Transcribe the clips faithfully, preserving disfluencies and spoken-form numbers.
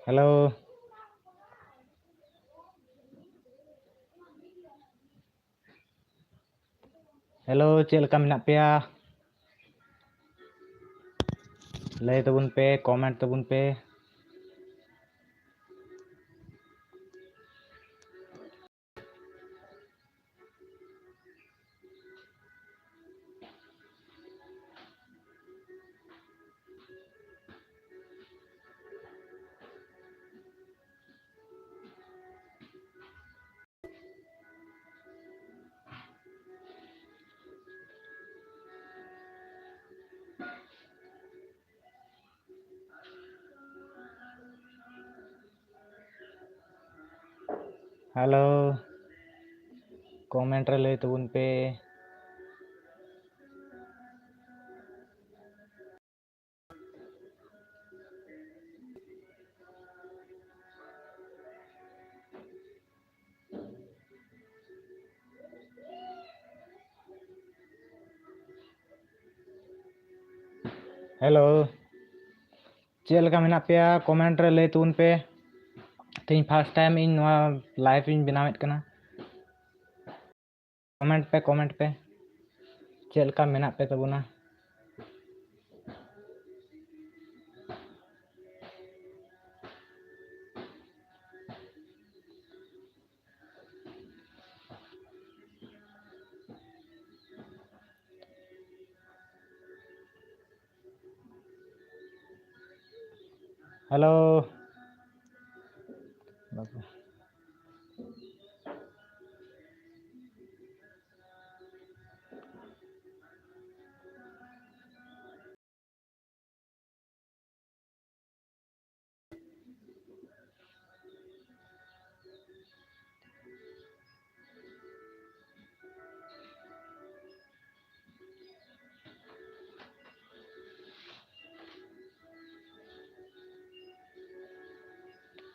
Hello. Hello, ᱪᱮᱫ ᱞᱮᱠᱟ ᱢᱮᱱᱟᱜ ᱯᱮᱭᱟ? ᱞᱟᱹᱭ ᱛᱟᱵᱚᱱ ᱯᱮ, comment ᱛᱟᱵᱚᱱ ᱯᱮ᱾ ᱦᱮᱞᱳ, comment ᱨᱮ ᱞᱟᱹᱭ ᱛᱟᱵᱚᱱ ᱯᱮ᱾ ᱦᱮᱞᱳ, ᱪᱮᱫ ᱞᱮᱠᱟ ᱢᱮᱱᱟᱜ ᱯᱮᱭᱟ? Comment ᱨᱮ ᱞᱟᱹᱭ ᱛᱟᱵᱚᱱ ᱯᱮ᱾ ᱛᱮᱦᱮᱧ first time ᱤᱧ ᱱᱚᱣᱟ live ᱤᱧ ᱵᱮᱱᱟᱣᱮᱫ ᱠᱟᱱᱟ᱾ Comment ᱯᱮ, comment ᱯᱮ, ᱪᱮᱫ ᱞᱮᱠᱟ ᱢᱮᱱᱟᱜ ᱯᱮ ᱛᱟᱵᱚᱱᱟ? ᱦᱮᱞᱳ᱾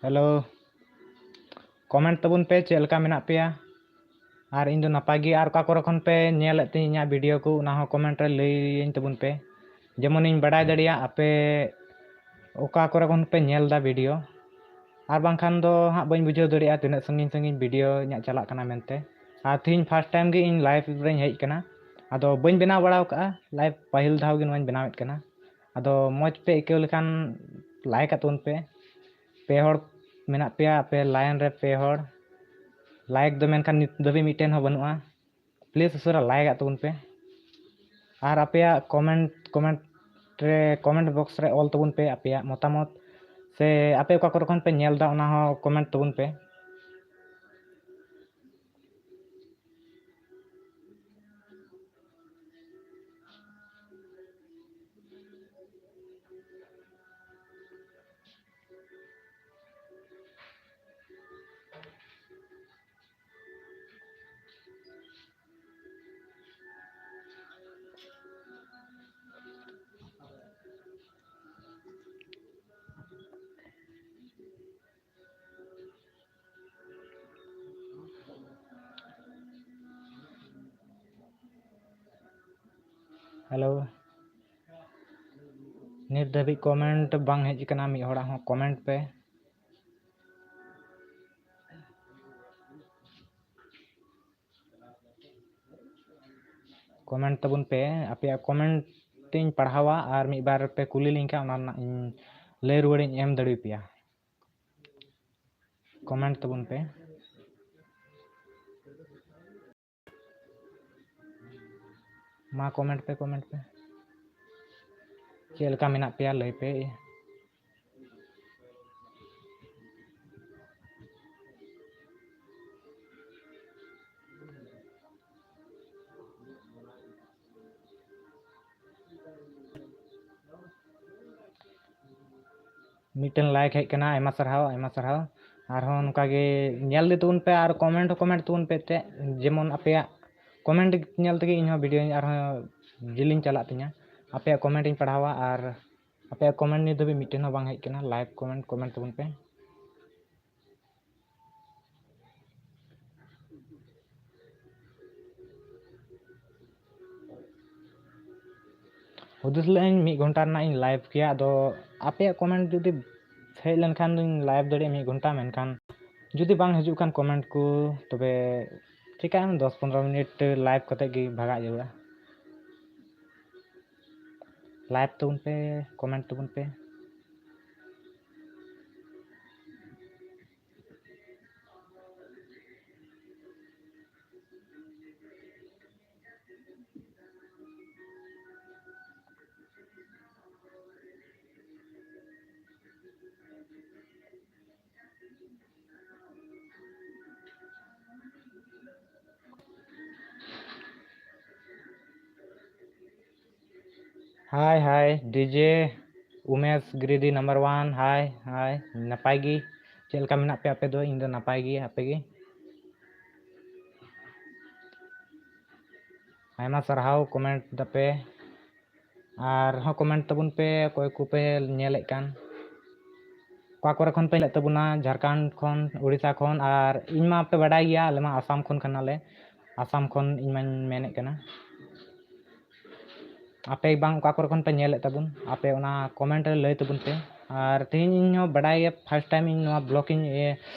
ᱦᱮᱞᱳ, comment ᱛᱟᱵᱚᱱ ᱯᱮ, ᱪᱮᱫ ᱞᱮᱠᱟ ᱢᱮᱱᱟᱜ ᱯᱮᱭᱟ? ᱟᱨ ᱤᱧ ᱫᱚ ᱱᱟᱯᱟᱭ ᱜᱮ᱾ ᱟᱨ ᱚᱠᱟ ᱠᱚᱨᱮ ᱠᱷᱚᱱ ᱯᱮ ᱧᱮᱞᱮᱫ ᱛᱤᱧ ᱤᱧᱟᱹᱜ video ᱠᱚ, ᱚᱱᱟ ᱦᱚᱸ comment ᱨᱮ ᱞᱟᱹᱭᱟᱹᱧ ᱛᱟᱵᱚᱱ ᱯᱮ, ᱡᱮᱢᱚᱱᱤᱧ ᱵᱟᱰᱟᱭ ᱫᱟᱲᱮᱭᱟᱜ ᱟᱯᱮ ᱚᱠᱟ ᱠᱚᱨᱮ ᱠᱷᱚᱱ ᱯᱮ ᱧᱮᱞ ᱮᱫᱟ video᱾ ᱟᱨ ᱵᱟᱝᱠᱷᱟᱱ ᱫᱚ ᱦᱟᱸᱜ ᱵᱟᱹᱧ ᱵᱩᱡᱷᱟᱹᱣ ᱫᱟᱲᱮᱭᱟᱜᱼᱟ ᱛᱤᱱᱟᱹᱜ ᱥᱟᱺᱜᱤᱧ ᱥᱟᱺᱜᱤᱧ ᱵᱷᱤᱰᱤᱭᱳ ᱤᱧᱟᱹᱜ ᱪᱟᱞᱟᱜ ᱠᱟᱱᱟ ᱢᱮᱱᱛᱮ᱾ ᱟᱨ ᱛᱮᱦᱮᱧ ᱯᱷᱟᱥᱴ ᱴᱟᱭᱤᱢ ᱜᱮ ᱤᱧ ᱞᱟᱭᱤᱵᱷ ᱨᱮᱧ ᱦᱮᱡ ᱟᱠᱟᱱᱟ᱾ ᱟᱫᱚ ᱵᱟᱹᱧ ᱵᱮᱱᱟᱣ ᱵᱟᱲᱟ ᱟᱠᱟᱫᱼᱟ ᱞᱟᱭᱤᱵᱷ, ᱯᱟᱹᱦᱤᱞ ᱫᱷᱟᱣ ᱜᱮ ᱱᱚᱣᱟᱧ ᱵᱮᱱᱟᱣᱮᱫ ᱠᱟᱱᱟ᱾ ᱟᱫᱚ ᱢᱚᱡᱽ ᱯᱮ ᱟᱹᱭᱠᱟᱹᱣ ᱞᱮᱠᱷᱟᱱ ᱞᱟᱭᱤᱠ ᱟᱜ ᱛᱟᱵᱚᱱ ᱯᱮ᱾ ᱯᱮ ᱦᱚᱲ ᱢᱮᱱᱟᱜ ᱯᱮᱭᱟ ᱟᱯᱮ ᱞᱟᱭᱤᱱ ᱨᱮ, ᱯᱮ ᱦᱚᱲ᱾ ᱞᱟᱭᱤᱠ ᱫᱚ ᱢᱮᱱᱠᱷᱟᱱ ᱱᱤᱛ ᱫᱷᱟᱹᱵᱤᱡ ᱢᱤᱫᱴᱮᱱ ᱦᱚᱸ ᱵᱟᱹᱱᱩᱜᱼᱟ᱾ ᱯᱞᱤᱡᱽ ᱩᱥᱟᱹᱨᱟ ᱞᱟᱭᱤᱠ ᱟᱜ ᱛᱟᱵᱚᱱ ᱯᱮ᱾ ᱟᱨ ᱟᱯᱮᱭᱟᱜ ᱠᱚᱢᱮᱱᱴ, ᱠᱚᱢᱮᱱᱴ ᱨᱮ, ᱠᱚᱢᱮᱱᱴ ᱵᱚᱠᱥ ᱨᱮ ᱚᱞ ᱛᱟᱵᱚᱱ ᱯᱮ ᱟᱯᱮᱭᱟᱜ ᱢᱚᱛᱟᱢᱚᱛ, ᱥᱮ ᱟᱯᱮ ᱚᱠᱟ ᱠᱚᱨᱮ ᱠᱷᱚᱱ ᱯᱮ ᱧᱮᱞ ᱮᱫᱟ ᱚᱱᱟ ᱦᱚᱸ ᱠᱚᱢᱮᱱᱴ ᱛᱟᱵᱚᱱ ᱯᱮ᱾ ᱦᱮᱞᱳ, ᱱᱤᱛ ᱫᱷᱟᱹᱵᱤᱡ ᱠᱚᱢᱮᱱᱴ ᱵᱟᱝ ᱦᱮᱡ ᱟᱠᱟᱱᱟ, ᱢᱤᱫ ᱦᱚᱲᱟᱜ ᱦᱚᱸ ᱠᱚᱢᱮᱱᱴ ᱯᱮ᱾ ᱠᱚᱢᱮᱱᱴ ᱛᱟᱵᱚᱱ ᱯᱮ, ᱟᱯᱮᱭᱟᱜ ᱠᱚᱢᱮᱱᱴ ᱤᱧ ᱯᱟᱲᱦᱟᱣᱟ ᱟᱨ ᱢᱤᱫ ᱵᱟᱨ ᱯᱮ ᱠᱩᱞᱤ ᱞᱤᱧ ᱠᱷᱟᱱ ᱚᱱᱟ ᱨᱮᱱᱟᱜ ᱤᱧ ᱞᱟᱹᱭ ᱨᱩᱣᱟᱹᱲᱤᱧ ᱮᱢ ᱫᱟᱲᱮᱭᱟᱯᱮᱭᱟ᱾ ᱠᱚᱢᱮᱱᱴ ᱛᱟᱵᱚᱱ ᱯᱮ᱾ ᱢᱟ ᱠᱚᱢᱮᱱᱴ ᱯᱮ, ᱠᱚᱢᱮᱱᱴ ᱯᱮ᱾ ᱪᱮᱫ ᱞᱮᱠᱟ ᱢᱮᱱᱟᱜ ᱯᱮᱭᱟ ᱞᱟᱹᱭ ᱯᱮ᱾ ᱢᱤᱫᱴᱮᱱ ᱞᱟᱭᱤᱠ ᱦᱮᱡ ᱟᱠᱟᱱᱟ, ᱟᱭᱢᱟ ᱥᱟᱨᱦᱟᱣ, ᱟᱭᱢᱟ ᱥᱟᱨᱦᱟᱣ᱾ ᱟᱨᱦᱚᱸ ᱱᱚᱝᱠᱟ ᱜᱮ ᱧᱮᱞ ᱤᱫᱤ ᱛᱟᱵᱚᱱ ᱯᱮ ᱟᱨ ᱠᱚᱢᱮᱱᱴ ᱦᱚᱸ ᱠᱚᱢᱮᱱᱴ ᱛᱟᱵᱚᱱ ᱯᱮ ᱮᱱᱛᱮᱫ, ᱡᱮᱢᱚᱱ ᱟᱯᱮᱭᱟᱜ ᱠᱚᱢᱮᱱᱴ ᱧᱮᱞ ᱛᱮᱜᱮ ᱤᱧᱦᱚᱸ ᱵᱷᱤᱰᱤᱭᱳ ᱟᱨᱦᱚᱸ ᱡᱤᱞᱤᱧ ᱪᱟᱞᱟᱜ ᱛᱤᱧᱟᱹ᱾ ᱟᱯᱮᱭᱟᱜ ᱠᱚᱢᱮᱱᱴ ᱤᱧ ᱯᱟᱲᱦᱟᱣᱟ ᱟᱨ ᱟᱯᱮᱭᱟᱜ ᱠᱚᱢᱮᱱᱴ ᱱᱤᱛ ᱫᱷᱟᱹᱵᱤᱡ ᱢᱤᱫᱴᱮᱱ ᱦᱚᱸ ᱵᱟᱝ ᱦᱮᱡ ᱟᱠᱟᱱᱟ᱾ ᱞᱟᱭᱤᱠ, ᱠᱚᱢᱮᱱᱴ, ᱠᱚᱢᱮᱱᱴ ᱛᱟᱵᱚᱱ ᱯᱮ᱾ ᱦᱩᱫᱤᱥ ᱞᱮᱫᱟᱹᱧ ᱢᱤᱫ ᱜᱷᱚᱱᱴᱟ ᱨᱮᱱᱟᱜ ᱤᱧ ᱞᱟᱭᱤᱵᱷ ᱠᱮᱭᱟ, ᱟᱫᱚ ᱟᱯᱮᱭᱟᱜ ᱠᱚᱢᱮᱱᱴ ᱡᱩᱫᱤ ᱦᱮᱡ ᱞᱮᱱᱠᱷᱟᱱ ᱫᱚᱧ live ᱫᱟᱲᱮᱭᱟᱜᱼᱟ ᱢᱤᱫ ᱜᱷᱚᱱᱴᱟ, ᱢᱮᱱᱠᱷᱟᱱ ᱡᱩᱫᱤ ᱵᱟᱝ ᱦᱤᱡᱩᱜ ᱠᱷᱟᱱ comment ᱠᱚ, ᱛᱚᱵᱮ ᱪᱤᱠᱟᱹᱭᱟᱢ, ᱫᱚᱥ ᱯᱚᱱᱨᱚ ᱢᱤᱱᱤᱴ live ᱠᱟᱛᱮ ᱜᱮ ᱵᱷᱟᱜᱟᱜ ᱡᱟᱹᱨᱩᱲᱟ᱾ Live ᱛᱟᱵᱚᱱ ᱯᱮ, comment ᱛᱟᱵᱚᱱ ᱯᱮ᱾ Hi, hi, DJ ᱩᱢᱮᱥ Giridih number one, hi, hi, ᱱᱟᱯᱟᱭ ᱜᱮ? ᱪᱮᱫ ᱞᱮᱠᱟ ᱢᱮᱱᱟᱜ ᱯᱮᱭᱟ ᱟᱯᱮ ᱫᱚ? ᱤᱧ ᱫᱚ ᱱᱟᱯᱟᱭ ᱜᱮ, ᱟᱯᱮ ᱜᱮ? ᱟᱭᱢᱟ ᱥᱟᱨᱦᱟᱣ comment ᱫᱟᱯᱮ, ᱟᱨᱦᱚᱸ comment ᱛᱟᱵᱚᱱ ᱯᱮ ᱚᱠᱚᱭ ᱠᱚᱯᱮ ᱧᱮᱞᱮᱫ ᱠᱟᱱ, ᱚᱠᱟ ᱠᱚᱨᱮ ᱠᱷᱚᱱ ᱯᱮ ᱧᱮᱞᱮᱫ ᱛᱟᱵᱚᱱᱟ, ᱡᱷᱟᱲᱠᱷᱚᱸᱰ ᱠᱷᱚᱱ, ᱳᱰᱤᱥᱟ ᱠᱷᱚᱱ, ᱟᱨ ᱤᱧ ᱢᱟ ᱯᱮ ᱵᱟᱰᱟᱭ ᱜᱮᱭᱟ, ᱟᱞᱮ ᱢᱟ ᱟᱥᱟᱢ ᱠᱷᱚᱱ ᱠᱟᱱᱟᱞᱮ, ᱟᱥᱟᱢ ᱠᱷᱚᱱ ᱤᱧ ᱢᱟᱧ ᱢᱮᱱᱮᱫ ᱠᱟᱱᱟ᱾ ᱟᱯᱮ ᱵᱟᱝ ᱚᱠᱟ ᱠᱚᱨᱮ ᱠᱷᱚᱱ ᱯᱮ ᱧᱮᱞᱮᱫ ᱛᱟᱵᱚᱱ, ᱟᱯᱮ ᱚᱱᱟ comment ᱨᱮ ᱞᱟᱹᱭ ᱛᱟᱵᱚᱱ ᱯᱮ᱾ ᱟᱨ ᱛᱮᱦᱮᱧ ᱤᱧ ᱦᱚᱸ ᱵᱟᱰᱟᱭ ᱜᱮ first time ᱤᱧ ᱱᱚᱣᱟ vlog ᱤᱧ, ᱮ,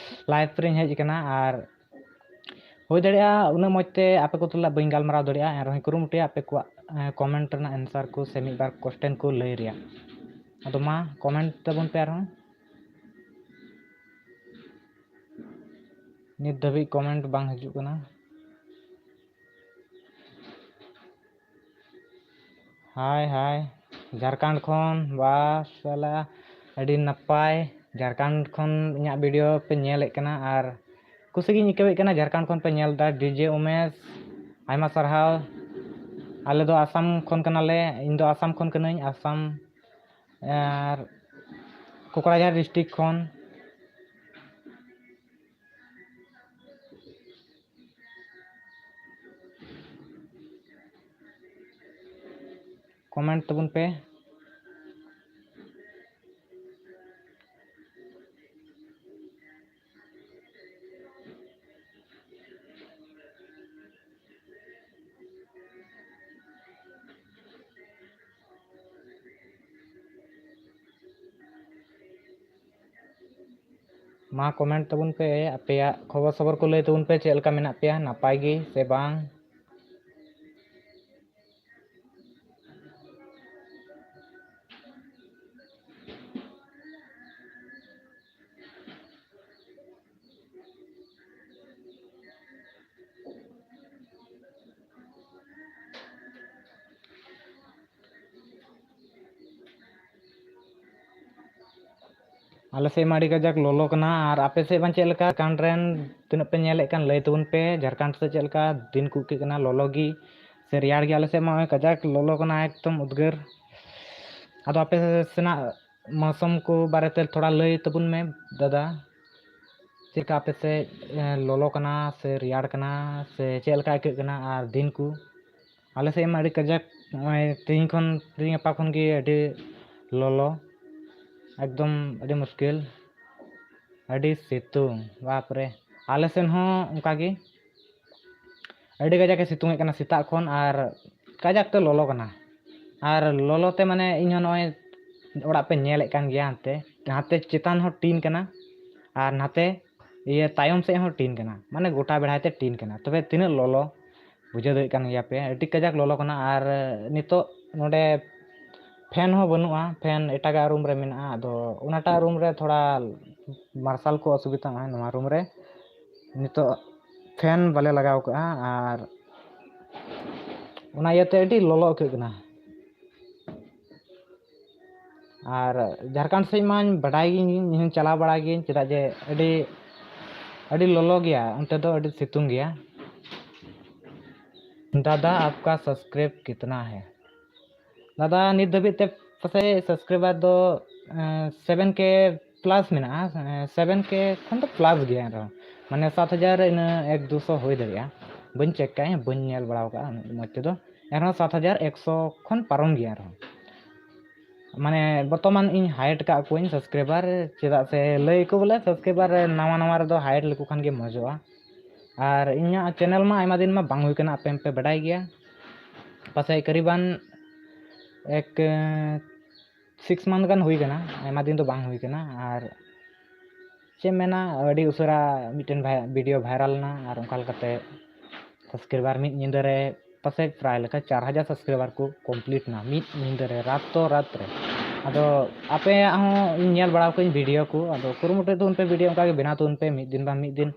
live ᱨᱤᱧ ᱦᱮᱡ ᱟᱠᱟᱱᱟ, ᱟᱨ ᱦᱩᱭ ᱫᱟᱲᱮᱭᱟᱜᱼᱟ ᱩᱱᱟᱹᱜ ᱢᱚᱡᱽ ᱛᱮ ᱟᱯᱮ ᱠᱚ ᱛᱩᱞᱩᱡ ᱵᱟᱹᱧ ᱜᱟᱞᱢᱟᱨᱟᱣ ᱫᱟᱲᱮᱭᱟᱜᱼᱟ, ᱮᱱ ᱨᱮᱦᱚᱸᱧ ᱠᱩᱨᱩᱢᱩᱴᱩᱭᱟ ᱟᱯᱮ ᱠᱚᱣᱟᱜ, ᱮ, comment ᱨᱮᱱᱟᱜ answer ᱠᱚ ᱥᱮ ᱢᱤᱫ ᱵᱟᱨ question ᱠᱚ ᱞᱟᱹᱭ ᱨᱮᱭᱟᱜ᱾ ᱟᱫᱚ ᱢᱟ comment ᱛᱟᱵᱚᱱ ᱯᱮ ᱟᱨᱦᱚᱸ᱾ ᱱᱤᱛ ᱫᱷᱟᱹᱵᱤᱡ comment ᱵᱟᱝ ᱦᱤᱡᱩᱜ ᱠᱟᱱᱟ᱾ Hi, hi, ᱡᱷᱟᱲᱠᱷᱚᱸᱰ ᱠᱷᱚᱱ, ᱵᱟ ᱥᱟᱞᱟ, ᱟᱹᱰᱤ ᱱᱟᱯᱟᱭ᱾ ᱡᱷᱟᱲᱠᱷᱚᱸᱰ ᱠᱷᱚᱱ ᱤᱧᱟᱹᱜ video ᱯᱮ ᱧᱮᱞᱮᱫ ᱠᱟᱱᱟ ᱟᱨ ᱠᱩᱥᱤ ᱜᱤᱧ ᱟᱹᱭᱠᱟᱹᱣᱮᱫ ᱠᱟᱱᱟ ᱡᱷᱟᱲᱠᱷᱚᱸᱰ ᱠᱷᱚᱱ ᱯᱮ ᱧᱮᱞ ᱮᱫᱟ᱾ DJ ᱩᱢᱮᱥ, ᱟᱭᱢᱟ ᱥᱟᱨᱦᱟᱣ᱾ ᱟᱞᱮ ᱫᱚ ᱟᱥᱟᱢ ᱠᱷᱚᱱ ᱠᱟᱱᱟᱞᱮ, ᱤᱧ ᱫᱚ ᱟᱥᱟᱢ ᱠᱷᱚᱱ ᱠᱟᱹᱱᱟᱹᱧ, ᱟᱥᱟᱢ ᱟᱨ ᱠᱳᱠᱲᱟᱡᱷᱟᱨ district ᱠᱷᱚᱱ᱾ Comment ᱛᱟᱵᱚᱱ ᱯᱮ᱾ ᱢᱟ comment ᱛᱟᱵᱚᱱ ᱯᱮ, ᱟᱯᱮᱭᱟᱜ ᱠᱷᱚᱵᱚᱨ ᱥᱚᱵᱚᱨ ᱠᱚ ᱞᱟᱹᱭ ᱛᱟᱵᱚᱱ ᱯᱮ, ᱪᱮᱫ ᱞᱮᱠᱟ ᱢᱮᱱᱟᱜ ᱯᱮᱭᱟ, ᱱᱟᱯᱟᱭ ᱜᱮ ᱥᱮ ᱵᱟᱝ? ᱟᱞᱮ ᱥᱮᱫ ᱢᱟ ᱟᱹᱰᱤ ᱠᱟᱡᱟᱠ ᱞᱚᱞᱚ ᱠᱟᱱᱟ᱾ ᱟᱨ ᱟᱯᱮ ᱥᱮᱫ ᱢᱟ ᱪᱮᱫ ᱞᱮᱠᱟ? ᱡᱷᱟᱲᱠᱷᱚᱸᱰ ᱨᱮᱱ ᱛᱤᱱᱟᱹᱜ ᱯᱮ ᱧᱮᱞᱮᱫ ᱠᱟᱱ, ᱞᱟᱹᱭ ᱛᱟᱵᱚᱱ ᱯᱮ, ᱡᱷᱟᱲᱠᱷᱚᱸᱰ ᱥᱮᱫ ᱪᱮᱫ ᱞᱮᱠᱟ ᱫᱤᱱ ᱠᱚ ᱟᱹᱭᱠᱟᱹᱜ ᱠᱟᱱᱟ, ᱞᱚᱞᱚ ᱜᱮ ᱥᱮ ᱨᱮᱭᱟᱲ ᱜᱮ? ᱟᱞᱮ ᱥᱮᱫ ᱢᱟ ᱱᱚᱜᱼᱚᱭ ᱠᱟᱡᱟᱠ ᱞᱚᱞᱚ ᱠᱟᱱᱟ, ᱮᱠᱫᱚᱢ ᱩᱫᱽᱜᱟᱹᱨ᱾ ᱟᱫᱚ ᱟᱯᱮ ᱥᱮᱱᱟᱜ ᱢᱳᱥᱚᱢ ᱠᱚ ᱵᱟᱨᱮᱛᱮ ᱛᱷᱚᱲᱟ ᱞᱟᱹᱭ ᱛᱟᱵᱚᱱ ᱢᱮ ᱫᱟᱫᱟ, ᱪᱮᱫ ᱞᱮᱠᱟ ᱟᱯᱮ ᱥᱮᱫ, ᱮ, ᱞᱚᱞᱚ ᱠᱟᱱᱟ ᱥᱮ ᱨᱮᱭᱟᱲ ᱠᱟᱱᱟ ᱥᱮ ᱪᱮᱫ ᱞᱮᱠᱟ ᱟᱹᱭᱠᱟᱹᱜ ᱠᱟᱱᱟ? ᱟᱨ ᱫᱤᱱ ᱠᱚ ᱟᱞᱮ ᱥᱮᱫ ᱢᱟ ᱟᱹᱰᱤ ᱠᱟᱡᱟᱠ ᱱᱚᱜᱼᱚᱭ ᱛᱮᱦᱮᱧ ᱠᱷᱚᱱ, ᱛᱮᱦᱮᱧ ᱜᱟᱯᱟ ᱠᱷᱚᱱ ᱜᱮ ᱟᱹᱰᱤ ᱞᱚᱞᱚ, ᱮᱠᱫᱚᱢ ᱟᱹᱰᱤ ᱢᱩᱥᱠᱤᱞ, ᱟᱹᱰᱤ ᱥᱤᱛᱩᱝ, ᱵᱟᱯᱨᱮ᱾ ᱟᱞᱮ ᱥᱮᱫ ᱦᱚᱸ ᱚᱱᱠᱟ ᱜᱮ ᱟᱹᱰᱤ ᱠᱟᱡᱟᱠ ᱮ ᱥᱤᱛᱩᱝ ᱮᱫ ᱠᱟᱱᱟ ᱥᱮᱛᱟᱜ ᱠᱷᱚᱱ, ᱟᱨ ᱠᱟᱡᱟᱠ ᱛᱮ ᱞᱚᱞᱚ ᱠᱟᱱᱟ᱾ ᱟᱨ ᱞᱚᱞᱚ ᱛᱮ ᱢᱟᱱᱮ ᱤᱧ ᱦᱚᱸ ᱱᱚᱜᱼᱚᱭ ᱚᱲᱟᱜ ᱯᱮ ᱧᱮᱞᱮᱫ ᱠᱟᱱ ᱜᱮᱭᱟ, ᱦᱟᱱᱛᱮ, ᱦᱟᱱᱛᱮ ᱪᱮᱛᱟᱱ ᱦᱚᱸ ᱴᱤᱱ ᱠᱟᱱᱟ ᱟᱨ ᱱᱟᱛᱮ ᱤᱭᱟᱹ ᱛᱟᱭᱚᱢ ᱥᱮᱫ ᱦᱚᱸ ᱴᱤᱱ ᱠᱟᱱᱟ, ᱢᱟᱱᱮ ᱜᱚᱴᱟ ᱵᱮᱲᱦᱟᱭ ᱛᱮ ᱴᱤᱱ ᱠᱟᱱᱟ᱾ ᱛᱚᱵᱮ ᱛᱤᱱᱟᱹᱜ ᱞᱚᱞᱚ, ᱵᱩᱡᱷᱟᱹᱣ ᱫᱟᱲᱮᱭᱟᱜ ᱠᱟᱱ ᱜᱮᱭᱟ ᱯᱮ, ᱟᱹᱰᱤ ᱠᱟᱡᱟᱠ ᱞᱚᱞᱚ ᱠᱟᱱᱟ᱾ ᱟᱨ ᱱᱤᱛᱚᱜ ᱱᱚᱰᱮ fan ᱦᱚᱸ ᱵᱟᱹᱱᱩᱜᱼᱟ, fan ᱮᱴᱟᱜᱟᱜ room ᱨᱮ ᱢᱮᱱᱟᱜᱼᱟ᱾ ᱟᱫᱚ ᱚᱱᱟᱴᱟᱜ room ᱨᱮ ᱛᱷᱚᱲᱟ ᱢᱟᱨᱥᱟᱞ ᱠᱚ ᱚᱥᱩᱵᱤᱫᱷᱟ ᱱᱚᱜᱼᱚᱭ ᱱᱚᱣᱟ room ᱨᱮ ᱱᱤᱛᱚᱜ fan ᱵᱟᱞᱮ ᱞᱟᱜᱟᱣ ᱠᱟᱜᱼᱟ, ᱟᱨ ᱚᱱᱟ ᱤᱭᱟᱹᱛᱮ ᱟᱹᱰᱤ ᱞᱚᱞᱚ ᱟᱹᱭᱠᱟᱹᱜ ᱠᱟᱱᱟ᱾ ᱟᱨ ᱡᱷᱟᱲᱠᱷᱚᱸᱰ ᱥᱮᱫ ᱢᱟᱧ ᱵᱟᱰᱟᱭ ᱜᱤᱭᱟᱹᱧ, ᱤᱧ ᱦᱚᱸᱧ ᱪᱟᱞᱟᱣ ᱵᱟᱲᱟ ᱜᱤᱭᱟᱹᱧ, ᱪᱮᱫᱟᱜ ᱡᱮ ᱟᱹᱰᱤ, ᱟᱹᱰᱤ ᱞᱚᱞᱚ ᱜᱮᱭᱟ, ᱚᱱᱛᱮ ᱫᱚ ᱟᱹᱰᱤ ᱥᱤᱛᱩᱝ ᱜᱮᱭᱟ᱾ ᱫᱟᱫᱟ, ᱟᱯᱠᱟ subscribe ᱠᱤᱛᱱᱟ ᱦᱮ? ᱫᱟᱫᱟ, ᱱᱤᱛ ᱫᱷᱟᱹᱵᱤᱡ ᱛᱮ ᱯᱟᱥᱮᱡ subscriber ᱫᱚ, ᱮᱸ, seven K plus ᱢᱮᱱᱟᱜᱼᱟ, ᱮᱸ, seven K ᱠᱷᱚᱱ ᱫᱚ plus ᱜᱮᱭᱟ ᱮᱱᱨᱮᱦᱚᱸ, ᱢᱟᱱᱮ ᱥᱟᱛ ᱦᱟᱡᱟᱨ ᱤᱱᱟᱹ ᱮᱠ ᱫᱩᱥᱚ ᱦᱩᱭ ᱫᱟᱲᱮᱭᱟᱜᱼᱟ, ᱵᱟᱹᱧ check ᱠᱟᱜᱼᱟ, ᱵᱟᱹᱧ ᱧᱮᱞ ᱵᱟᱲᱟ ᱟᱠᱟᱫᱼᱟ ᱩᱱᱟᱹᱜ ᱢᱚᱡᱽ ᱛᱮᱫᱚ, ᱮᱱᱨᱮᱦᱚᱸ ᱥᱟᱛ ᱦᱟᱡᱟᱨ ᱮᱠᱥᱚ ᱠᱷᱚᱱ ᱯᱟᱨᱚᱢ ᱜᱮᱭᱟ ᱮᱱᱨᱮᱦᱚᱸ᱾ ᱢᱟᱱᱮ ᱵᱚᱨᱛᱚᱢᱟᱱ ᱤᱧ hide ᱠᱟᱜ ᱠᱚᱣᱟᱹᱧ subscriber, ᱪᱮᱫᱟᱜ ᱥᱮ ᱞᱟᱹᱭ ᱟᱠᱚ ᱵᱚᱞᱮ subscriber ᱱᱟᱣᱟ ᱱᱟᱣᱟ ᱨᱮᱫᱚ hide ᱞᱮᱠᱚ ᱠᱷᱟᱱ ᱜᱮ ᱢᱚᱡᱚᱜᱼᱟ᱾ ᱟᱨ ᱤᱧᱟᱹᱜ channel ᱢᱟ ᱟᱭᱢᱟ ᱫᱤᱱ ᱢᱟ ᱵᱟᱝ ᱦᱩᱭ ᱠᱟᱱᱟ, ᱟᱯᱮ ᱦᱚᱸᱯᱮ ᱵᱟᱰᱟᱭ ᱜᱮᱭᱟ, ᱯᱟᱥᱮᱡ ᱠᱟᱨᱤᱵᱟᱱ ᱮᱠ, six month ᱜᱟᱱ ᱦᱩᱭ ᱠᱟᱱᱟ, ᱟᱭᱢᱟ ᱫᱤᱱ ᱫᱚ ᱵᱟᱝ ᱦᱩᱭ ᱠᱟᱱᱟ᱾ ᱟᱨ ᱪᱮᱫ ᱮᱢ ᱢᱮᱱᱟ, ᱟᱹᱰᱤ ᱩᱥᱟᱹᱨᱟ ᱢᱤᱫᱴᱮᱱ ᱵᱷᱟᱭ-, video viral ᱮᱱᱟ, ᱟᱨ ᱚᱱᱠᱟ ᱞᱮᱠᱟᱛᱮ subscriber ᱢᱤᱫ ᱧᱤᱫᱟᱹ ᱨᱮ ᱯᱟᱥᱮᱡ ᱯᱨᱟᱭ ᱞᱮᱠᱟ ᱪᱟᱨ ᱦᱟᱡᱟᱨ subscriber ᱠᱚ complete ᱮᱱᱟ ᱢᱤᱫ ᱧᱤᱫᱟᱹ ᱨᱮ, ᱨᱟᱛᱚ ᱨᱟᱛ ᱨᱮ᱾ ᱟᱫᱚ ᱟᱯᱮᱭᱟᱜ ᱦᱚᱸ ᱤᱧ ᱧᱮᱞ ᱵᱟᱲᱟ ᱠᱟᱜ ᱟᱹᱧ video ᱠᱚ, ᱟᱫᱚ ᱠᱩᱨᱩᱢᱩᱴᱩᱭ ᱛᱟᱵᱚᱱ ᱯᱮ, video ᱚᱱᱠᱟ ᱜᱮ ᱵᱮᱱᱟᱣ ᱛᱟᱵᱚᱱ ᱯᱮ, ᱢᱤᱫ ᱫᱤᱱ ᱵᱟᱝ ᱢᱤᱫ ᱫᱤᱱ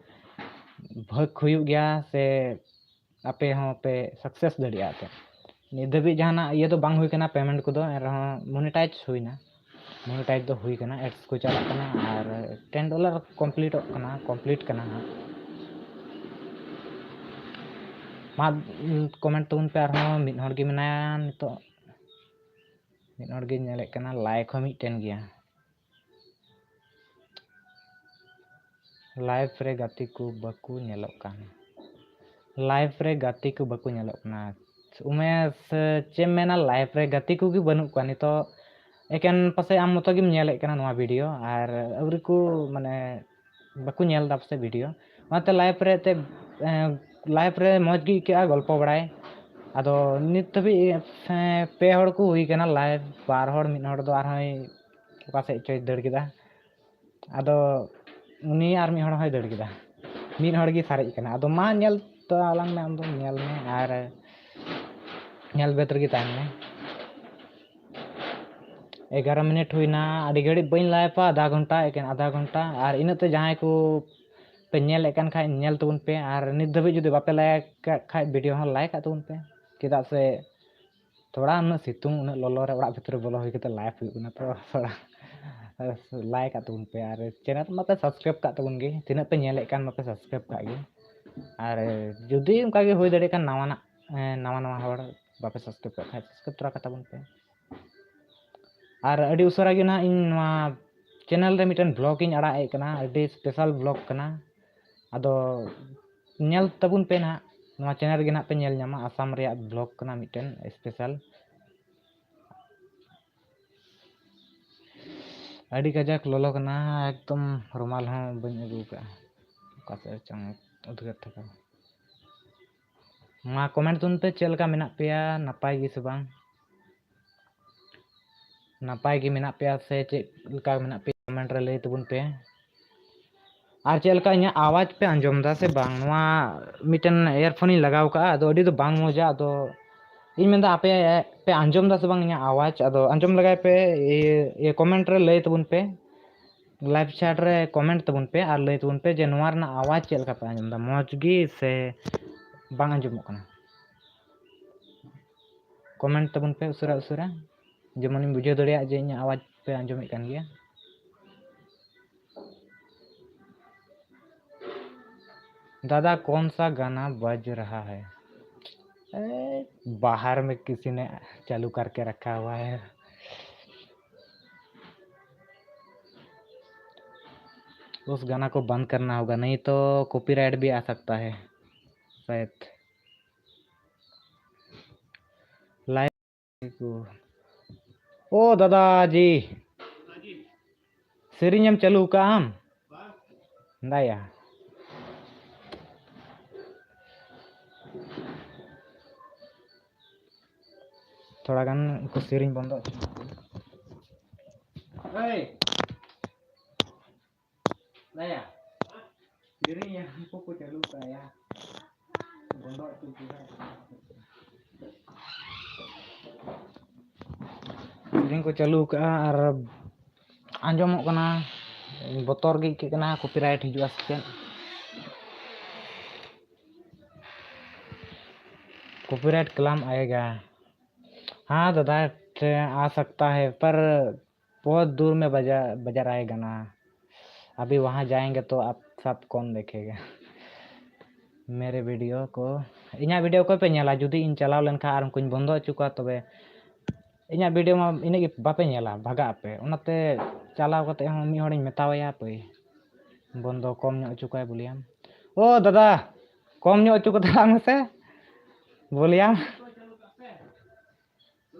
ᱵᱷᱟᱹᱜᱽ ᱦᱩᱭᱩᱜ ᱜᱮᱭᱟ ᱥᱮ ᱟᱯᱮ ᱦᱚᱸ ᱯᱮ success ᱫᱟᱲᱮᱭᱟᱜᱼᱟ ᱯᱮ᱾ ᱱᱤᱛ ᱫᱷᱟᱹᱵᱤᱡ ᱡᱟᱦᱟᱱᱟᱜ ᱤᱭᱟᱹ ᱫᱚ ᱵᱟᱝ ᱦᱩᱭ ᱠᱟᱱᱟ, payment ᱠᱚᱫᱚ, ᱮᱱ ᱨᱮᱦᱚᱸ monetize ᱦᱩᱭᱱᱟ, monetize ᱫᱚ ᱦᱩᱭ ᱠᱟᱱᱟ, ads ᱠᱚ ᱪᱟᱞᱟᱜ ᱠᱟᱱᱟ ᱟᱨ ten dollar completeᱚᱜ ᱠᱟᱱᱟ, complete ᱠᱟᱱᱟ ᱦᱟᱸᱜ᱾ ᱢᱟ comment ᱛᱟᱵᱚᱱ ᱯᱮ, ᱟᱨᱦᱚᱸ ᱢᱤᱫ ᱦᱚᱲ ᱜᱮ ᱢᱮᱱᱟᱭᱟ ᱱᱤᱛᱚᱜ, ᱢᱤᱫ ᱦᱚᱲ ᱜᱮᱧ ᱧᱮᱞᱮᱫ ᱠᱟᱱᱟ, like ᱦᱚᱸ ᱢᱤᱫᱴᱮᱱ ᱜᱮᱭᱟ᱾ Live ᱨᱮ ᱜᱟᱛᱮ ᱠᱚ ᱵᱟᱠᱚ ᱧᱮᱞᱚᱜ ᱠᱟᱱ, live ᱨᱮ ᱜᱟᱛᱮ ᱠᱚ ᱵᱟᱠᱚ ᱧᱮᱞᱚᱜ ᱠᱟᱱᱟ᱾ ᱩᱢᱮᱥ, ᱪᱮᱫ ᱮᱢ ᱢᱮᱱᱟ, live ᱨᱮ ᱜᱟᱛᱮ ᱠᱚᱜᱮ ᱵᱟᱹᱱᱩᱜ ᱠᱚᱣᱟ ᱱᱤᱛᱚᱜ᱾ ᱮᱠᱮᱱ ᱯᱟᱥᱮᱡ ᱟᱢ ᱢᱚᱛᱚ ᱜᱮᱢ ᱧᱮᱞᱮᱫ ᱠᱟᱱᱟ ᱱᱚᱣᱟ video, ᱟᱨ ᱟᱹᱣᱨᱤ ᱠᱚ, ᱢᱟᱱᱮ, ᱵᱟᱠᱚ ᱧᱮᱞ ᱮᱫᱟ ᱯᱟᱥᱮᱡ video, ᱚᱱᱟᱛᱮ live ᱨᱮ ᱮᱱᱛᱮᱫ, ᱮᱸ, live ᱨᱮ ᱢᱚᱡᱽ ᱜᱮ ᱟᱹᱭᱠᱟᱹᱜᱼᱟ ᱜᱚᱞᱯᱚ ᱵᱟᱲᱟᱭ᱾ ᱟᱫᱚ ᱱᱤᱛ ᱫᱷᱟᱹᱵᱤᱡ, ᱮᱸ, ᱯᱮ ᱦᱚᱲ ᱠᱚ ᱦᱩᱭ ᱠᱟᱱᱟ live, ᱵᱟᱨ ᱦᱚᱲ, ᱢᱤᱫ ᱦᱚᱲ ᱫᱚ ᱟᱨᱦᱚᱸᱭ ᱚᱠᱟ ᱥᱮᱫ ᱪᱚᱭ ᱫᱟᱹᱲ ᱠᱮᱫᱟ᱾ ᱟᱫᱚ ᱩᱱᱤ ᱟᱨ ᱢᱤᱫ ᱦᱚᱲ ᱦᱚᱸᱭ ᱫᱟᱹᱲ ᱠᱮᱫᱟ, ᱢᱤᱫ ᱦᱚᱲ ᱜᱮ ᱥᱟᱨᱮᱡ ᱠᱟᱱᱟ᱾ ᱟᱫᱚ ᱢᱟ ᱧᱮᱞ ᱛᱟᱞᱟᱝ ᱢᱮ, ᱟᱢ ᱫᱚ ᱧᱮᱞ ᱢᱮ ᱟᱨ ᱧᱮᱞ ᱵᱮᱫ ᱨᱮᱜᱮ ᱛᱟᱦᱮᱱ ᱢᱮ᱾ ᱮᱜᱟᱨᱚ ᱢᱤᱱᱤᱴ ᱦᱩᱭᱱᱟ, ᱟᱹᱰᱤ ᱜᱷᱟᱹᱲᱤᱡ ᱵᱟᱹᱧ live-ᱟ, ᱟᱫᱷᱟ ᱜᱷᱚᱱᱴᱟ, ᱮᱠᱮᱱ ᱟᱫᱷᱟ ᱜᱷᱚᱱᱴᱟ᱾ ᱟᱨ ᱤᱱᱟᱹᱜ ᱛᱮ ᱡᱟᱦᱟᱸᱭ ᱠᱚ ᱯᱮ ᱧᱮᱞᱮᱫ ᱠᱟᱱ ᱠᱷᱟᱡ, ᱧᱮᱞ ᱛᱟᱵᱚᱱ ᱯᱮ, ᱟᱨ ᱱᱤᱛ ᱫᱷᱟᱹᱵᱤᱡ ᱡᱩᱫᱤ ᱵᱟᱯᱮ like ᱠᱟᱜ ᱠᱷᱟᱡ, video ᱦᱚᱸ like ᱟᱜ ᱛᱟᱵᱚᱱ ᱯᱮ, ᱪᱮᱫᱟᱜ ᱥᱮ ᱛᱷᱚᱲᱟ ᱩᱱᱟᱹᱜ ᱥᱤᱛᱩᱝ, ᱩᱱᱟᱹᱜ ᱞᱚᱞᱚ ᱨᱮ ᱚᱲᱟᱜ ᱵᱷᱤᱛᱨᱤ ᱨᱮ ᱵᱚᱞᱚ ᱦᱩᱭ ᱠᱟᱛᱮ live ᱦᱩᱭᱩᱜ ᱠᱟᱱᱟ, ᱛᱚ ᱛᱷᱚᱲᱟ like ᱟᱜ ᱛᱟᱵᱚᱱ ᱯᱮ, ᱟᱨ channel ᱢᱟᱯᱮ subscribe ᱠᱟᱜ ᱛᱟᱵᱚᱱ ᱜᱮ, ᱛᱤᱱᱟᱹᱜ ᱯᱮ ᱧᱮᱞᱮᱫ ᱠᱟᱱ ᱢᱟᱯᱮ subscribe ᱠᱟᱜ ᱜᱮ᱾ ᱟᱨ ᱡᱩᱫᱤ ᱚᱱᱠᱟ ᱜᱮ ᱦᱩᱭ ᱫᱟᱲᱮᱭᱟᱜ ᱠᱷᱟᱱ, ᱱᱟᱣᱟᱱᱟᱜ, ᱮᱸ, ᱱᱟᱣᱟ ᱱᱟᱣᱟ ᱦᱚᱲ ᱵᱟᱯᱮ subscribe ᱠᱟᱜ ᱠᱷᱟᱡ, subscribe ᱛᱚᱨᱟ ᱠᱟᱛᱟ ᱵᱚᱱ ᱯᱮ᱾ ᱟᱨ ᱟᱹᱰᱤ ᱩᱥᱟᱹᱨᱟ ᱜᱮ ᱱᱟᱦᱟᱜ ᱤᱧ ᱱᱚᱣᱟ channel ᱨᱮ ᱢᱤᱫᱴᱮᱱ vlog ᱤᱧ ᱟᱲᱟᱜ ᱮᱫ ᱠᱟᱱᱟ, ᱟᱹᱰᱤ special vlog ᱠᱟᱱᱟ᱾ ᱟᱫᱚ ᱧᱮᱞ ᱛᱟᱵᱚᱱ ᱯᱮ ᱱᱟᱦᱟᱜ, ᱱᱚᱣᱟ channel ᱨᱮᱜᱮ ᱱᱟᱦᱟᱜ ᱯᱮ ᱧᱮᱞ ᱧᱟᱢᱟ, ᱟᱥᱟᱢ ᱨᱮᱭᱟᱜ vlog ᱠᱟᱱᱟ ᱢᱤᱫᱴᱮᱱ special᱾ ᱟᱹᱰᱤ ᱠᱟᱡᱟᱠ ᱞᱚᱞᱚ ᱠᱟᱱᱟ, ᱮᱠᱫᱚᱢ ᱨᱩᱢᱟᱞ ᱦᱚᱸ ᱵᱟᱹᱧ ᱟᱹᱜᱩ ᱠᱟᱜᱼᱟ, ᱚᱠᱟ ᱥᱮᱫ ᱨᱮᱪᱚᱝ ᱩᱫᱽᱜᱟᱹᱨ ᱛᱷᱟᱠᱟ᱾ ᱢᱟ comment ᱛᱟᱵᱚᱱ ᱯᱮ, ᱪᱮᱫ ᱞᱮᱠᱟ ᱢᱮᱱᱟᱜ ᱯᱮᱭᱟ, ᱱᱟᱯᱟᱭ ᱜᱮ ᱥᱮ ᱵᱟᱝ? ᱱᱟᱯᱟᱭ ᱜᱮ ᱢᱮᱱᱟᱜ ᱯᱮᱭᱟ ᱥᱮ ᱪᱮᱫ ᱞᱮᱠᱟ ᱢᱮᱱᱟᱜ ᱯᱮᱭᱟ, comment ᱨᱮ ᱞᱟᱹᱭ ᱛᱟᱵᱚᱱ ᱯᱮ᱾ ᱟᱨ ᱪᱮᱫ ᱞᱮᱠᱟ ᱤᱧᱟᱹᱜ ᱟᱣᱟᱡᱽ ᱯᱮ ᱟᱸᱡᱚᱢ ᱮᱫᱟ ᱥᱮ ᱵᱟᱝ? ᱱᱚᱣᱟ ᱢᱤᱫᱴᱮᱱ earphone ᱤᱧ ᱞᱟᱜᱟᱣ ᱠᱟᱜᱼᱟ, ᱟᱫᱚ ᱟᱹᱰᱤ ᱫᱚ ᱵᱟᱝ ᱢᱚᱡᱟ᱾ ᱟᱫᱚ ᱤᱧ ᱢᱮᱱᱫᱟ, ᱟᱯᱮ ᱯᱮ ᱟᱸᱡᱚᱢ ᱮᱫᱟ ᱥᱮ ᱵᱟᱝ ᱤᱧᱟᱹᱜ ᱟᱣᱟᱡᱽ? ᱟᱫᱚ ᱟᱸᱡᱚᱢ ᱞᱮᱜᱟᱭ ᱯᱮ, ᱤᱭᱟᱹ, ᱤᱭᱟᱹ, comment ᱨᱮ ᱞᱟᱹᱭ ᱛᱟᱵᱚᱱ ᱯᱮ, live chat ᱨᱮ comment ᱛᱟᱵᱚᱱ ᱯᱮ ᱟᱨ ᱞᱟᱹᱭ ᱛᱟᱵᱚᱱ ᱯᱮ ᱡᱮ ᱱᱚᱣᱟ ᱨᱮᱱᱟᱜ ᱟᱣᱟᱡᱽ ᱪᱮᱫ ᱞᱮᱠᱟ ᱯᱮ ᱟᱸᱡᱚᱢ ᱮᱫᱟ, ᱢᱚᱡᱽ ᱜᱮ ᱥᱮ ᱵᱟᱝ ᱟᱸᱡᱚᱢᱚᱜ ᱠᱟᱱᱟ᱾ Comment ᱛᱟᱵᱚᱱ ᱯᱮ ᱩᱥᱟᱹᱨᱟ ᱩᱥᱟᱹᱨᱟ, ᱡᱮᱢᱚᱱᱤᱧ ᱵᱩᱡᱷᱟᱹᱣ ᱫᱟᱲᱮᱭᱟᱜ ᱡᱮ ᱤᱧᱟᱹᱜ ᱟᱣᱟᱡᱽ ᱯᱮ ᱟᱸᱡᱚᱢᱮᱫ ᱠᱟᱱ ᱜᱮᱭᱟ᱾ दादा, कौन सा गाना बज रहा है? ए, बाहर में किसी ने चालू करके रखा हुआ है। उस गाना को बंद करना होगा, नहीं तो कॉपीराइट भी आ सकता है शायद। लाइव को, ओ दादा जी, ᱥᱮᱨᱮᱧ ᱮᱢ ᱪᱟᱹᱞᱩ ᱠᱟᱜᱼᱟᱢ? ᱫᱟᱭᱟ, ᱛᱷᱚᱲᱟ ᱜᱟᱱ ᱩᱱᱠᱩ ᱥᱮᱨᱮᱧ ᱵᱚᱱᱫᱚ ᱦᱚᱪᱚ᱾ ᱮᱭ, ᱫᱟᱭᱟ, ᱥᱮᱨᱮᱧ ᱩᱱᱠᱩ ᱠᱚ ᱪᱟᱹᱞᱩ ᱠᱟᱜᱼᱟ, ᱵᱚᱱᱫᱚ ᱦᱚᱪᱚ ᱠᱚᱣᱟ᱾ ᱥᱮᱨᱮᱧ ᱠᱚ ᱪᱟᱹᱞᱩ ᱠᱟᱜᱼᱟ ᱟᱨ ᱟᱸᱡᱚᱢᱚᱜ ᱠᱟᱱᱟ, ᱵᱚᱛᱚᱨ ᱜᱮ ᱟᱹᱭᱠᱟᱹᱜ ᱠᱟᱱᱟ ᱠᱚᱯᱤᱨᱟᱭᱤᱴ ᱦᱤᱡᱩᱜᱼᱟ ᱥᱮ ᱪᱮᱫ? कॉपीराइट क्लेम आएगा। हाँ दादा, आ सकता है, पर बहुत दूर में बजा बजा रहा है गाना। अभी वहाँ जाएंगे तो आप सब कौन देखेगा मेरे वीडियो को? ᱤᱧᱟᱹᱜ ᱵᱷᱤᱰᱤᱭᱳ ᱚᱠᱚᱭ ᱯᱮ ᱧᱮᱞᱟ? ᱡᱩᱫᱤ ᱤᱧ ᱪᱟᱞᱟᱣ ᱞᱮᱱᱠᱷᱟᱱ ᱟᱨ ᱩᱱᱠᱩᱧ ᱵᱚᱱᱫᱚ ᱦᱚᱪᱚ ᱠᱚᱣᱟ, ᱛᱚᱵᱮ ᱤᱧᱟᱹᱜ ᱵᱷᱤᱰᱤᱭᱳ ᱢᱟ ᱤᱱᱟᱹᱜ ᱜᱮ ᱵᱟᱯᱮ ᱧᱮᱞᱟ, ᱵᱷᱟᱜᱟᱜ ᱟᱯᱮ᱾ ᱚᱱᱟᱛᱮ ᱪᱟᱞᱟᱣ ᱠᱟᱛᱮ ᱦᱚᱸ ᱢᱤᱫ ᱦᱚᱲᱤᱧ ᱢᱮᱛᱟᱣᱟᱭᱟ, ᱦᱟᱯᱳᱭ, ᱵᱚᱱᱫᱚ ᱠᱚᱢ ᱧᱚᱜ ᱦᱚᱪᱚ ᱠᱚᱣᱟᱭ ᱵᱚᱞᱮᱭᱟᱢ᱾ ᱳ ᱫᱟᱫᱟ, ᱠᱚᱢ ᱧᱚᱜ ᱦᱚᱪᱚ ᱠᱚ ᱛᱟᱞᱟᱝ ᱢᱮᱥᱮ ᱵᱚᱞᱮᱭᱟᱢ᱾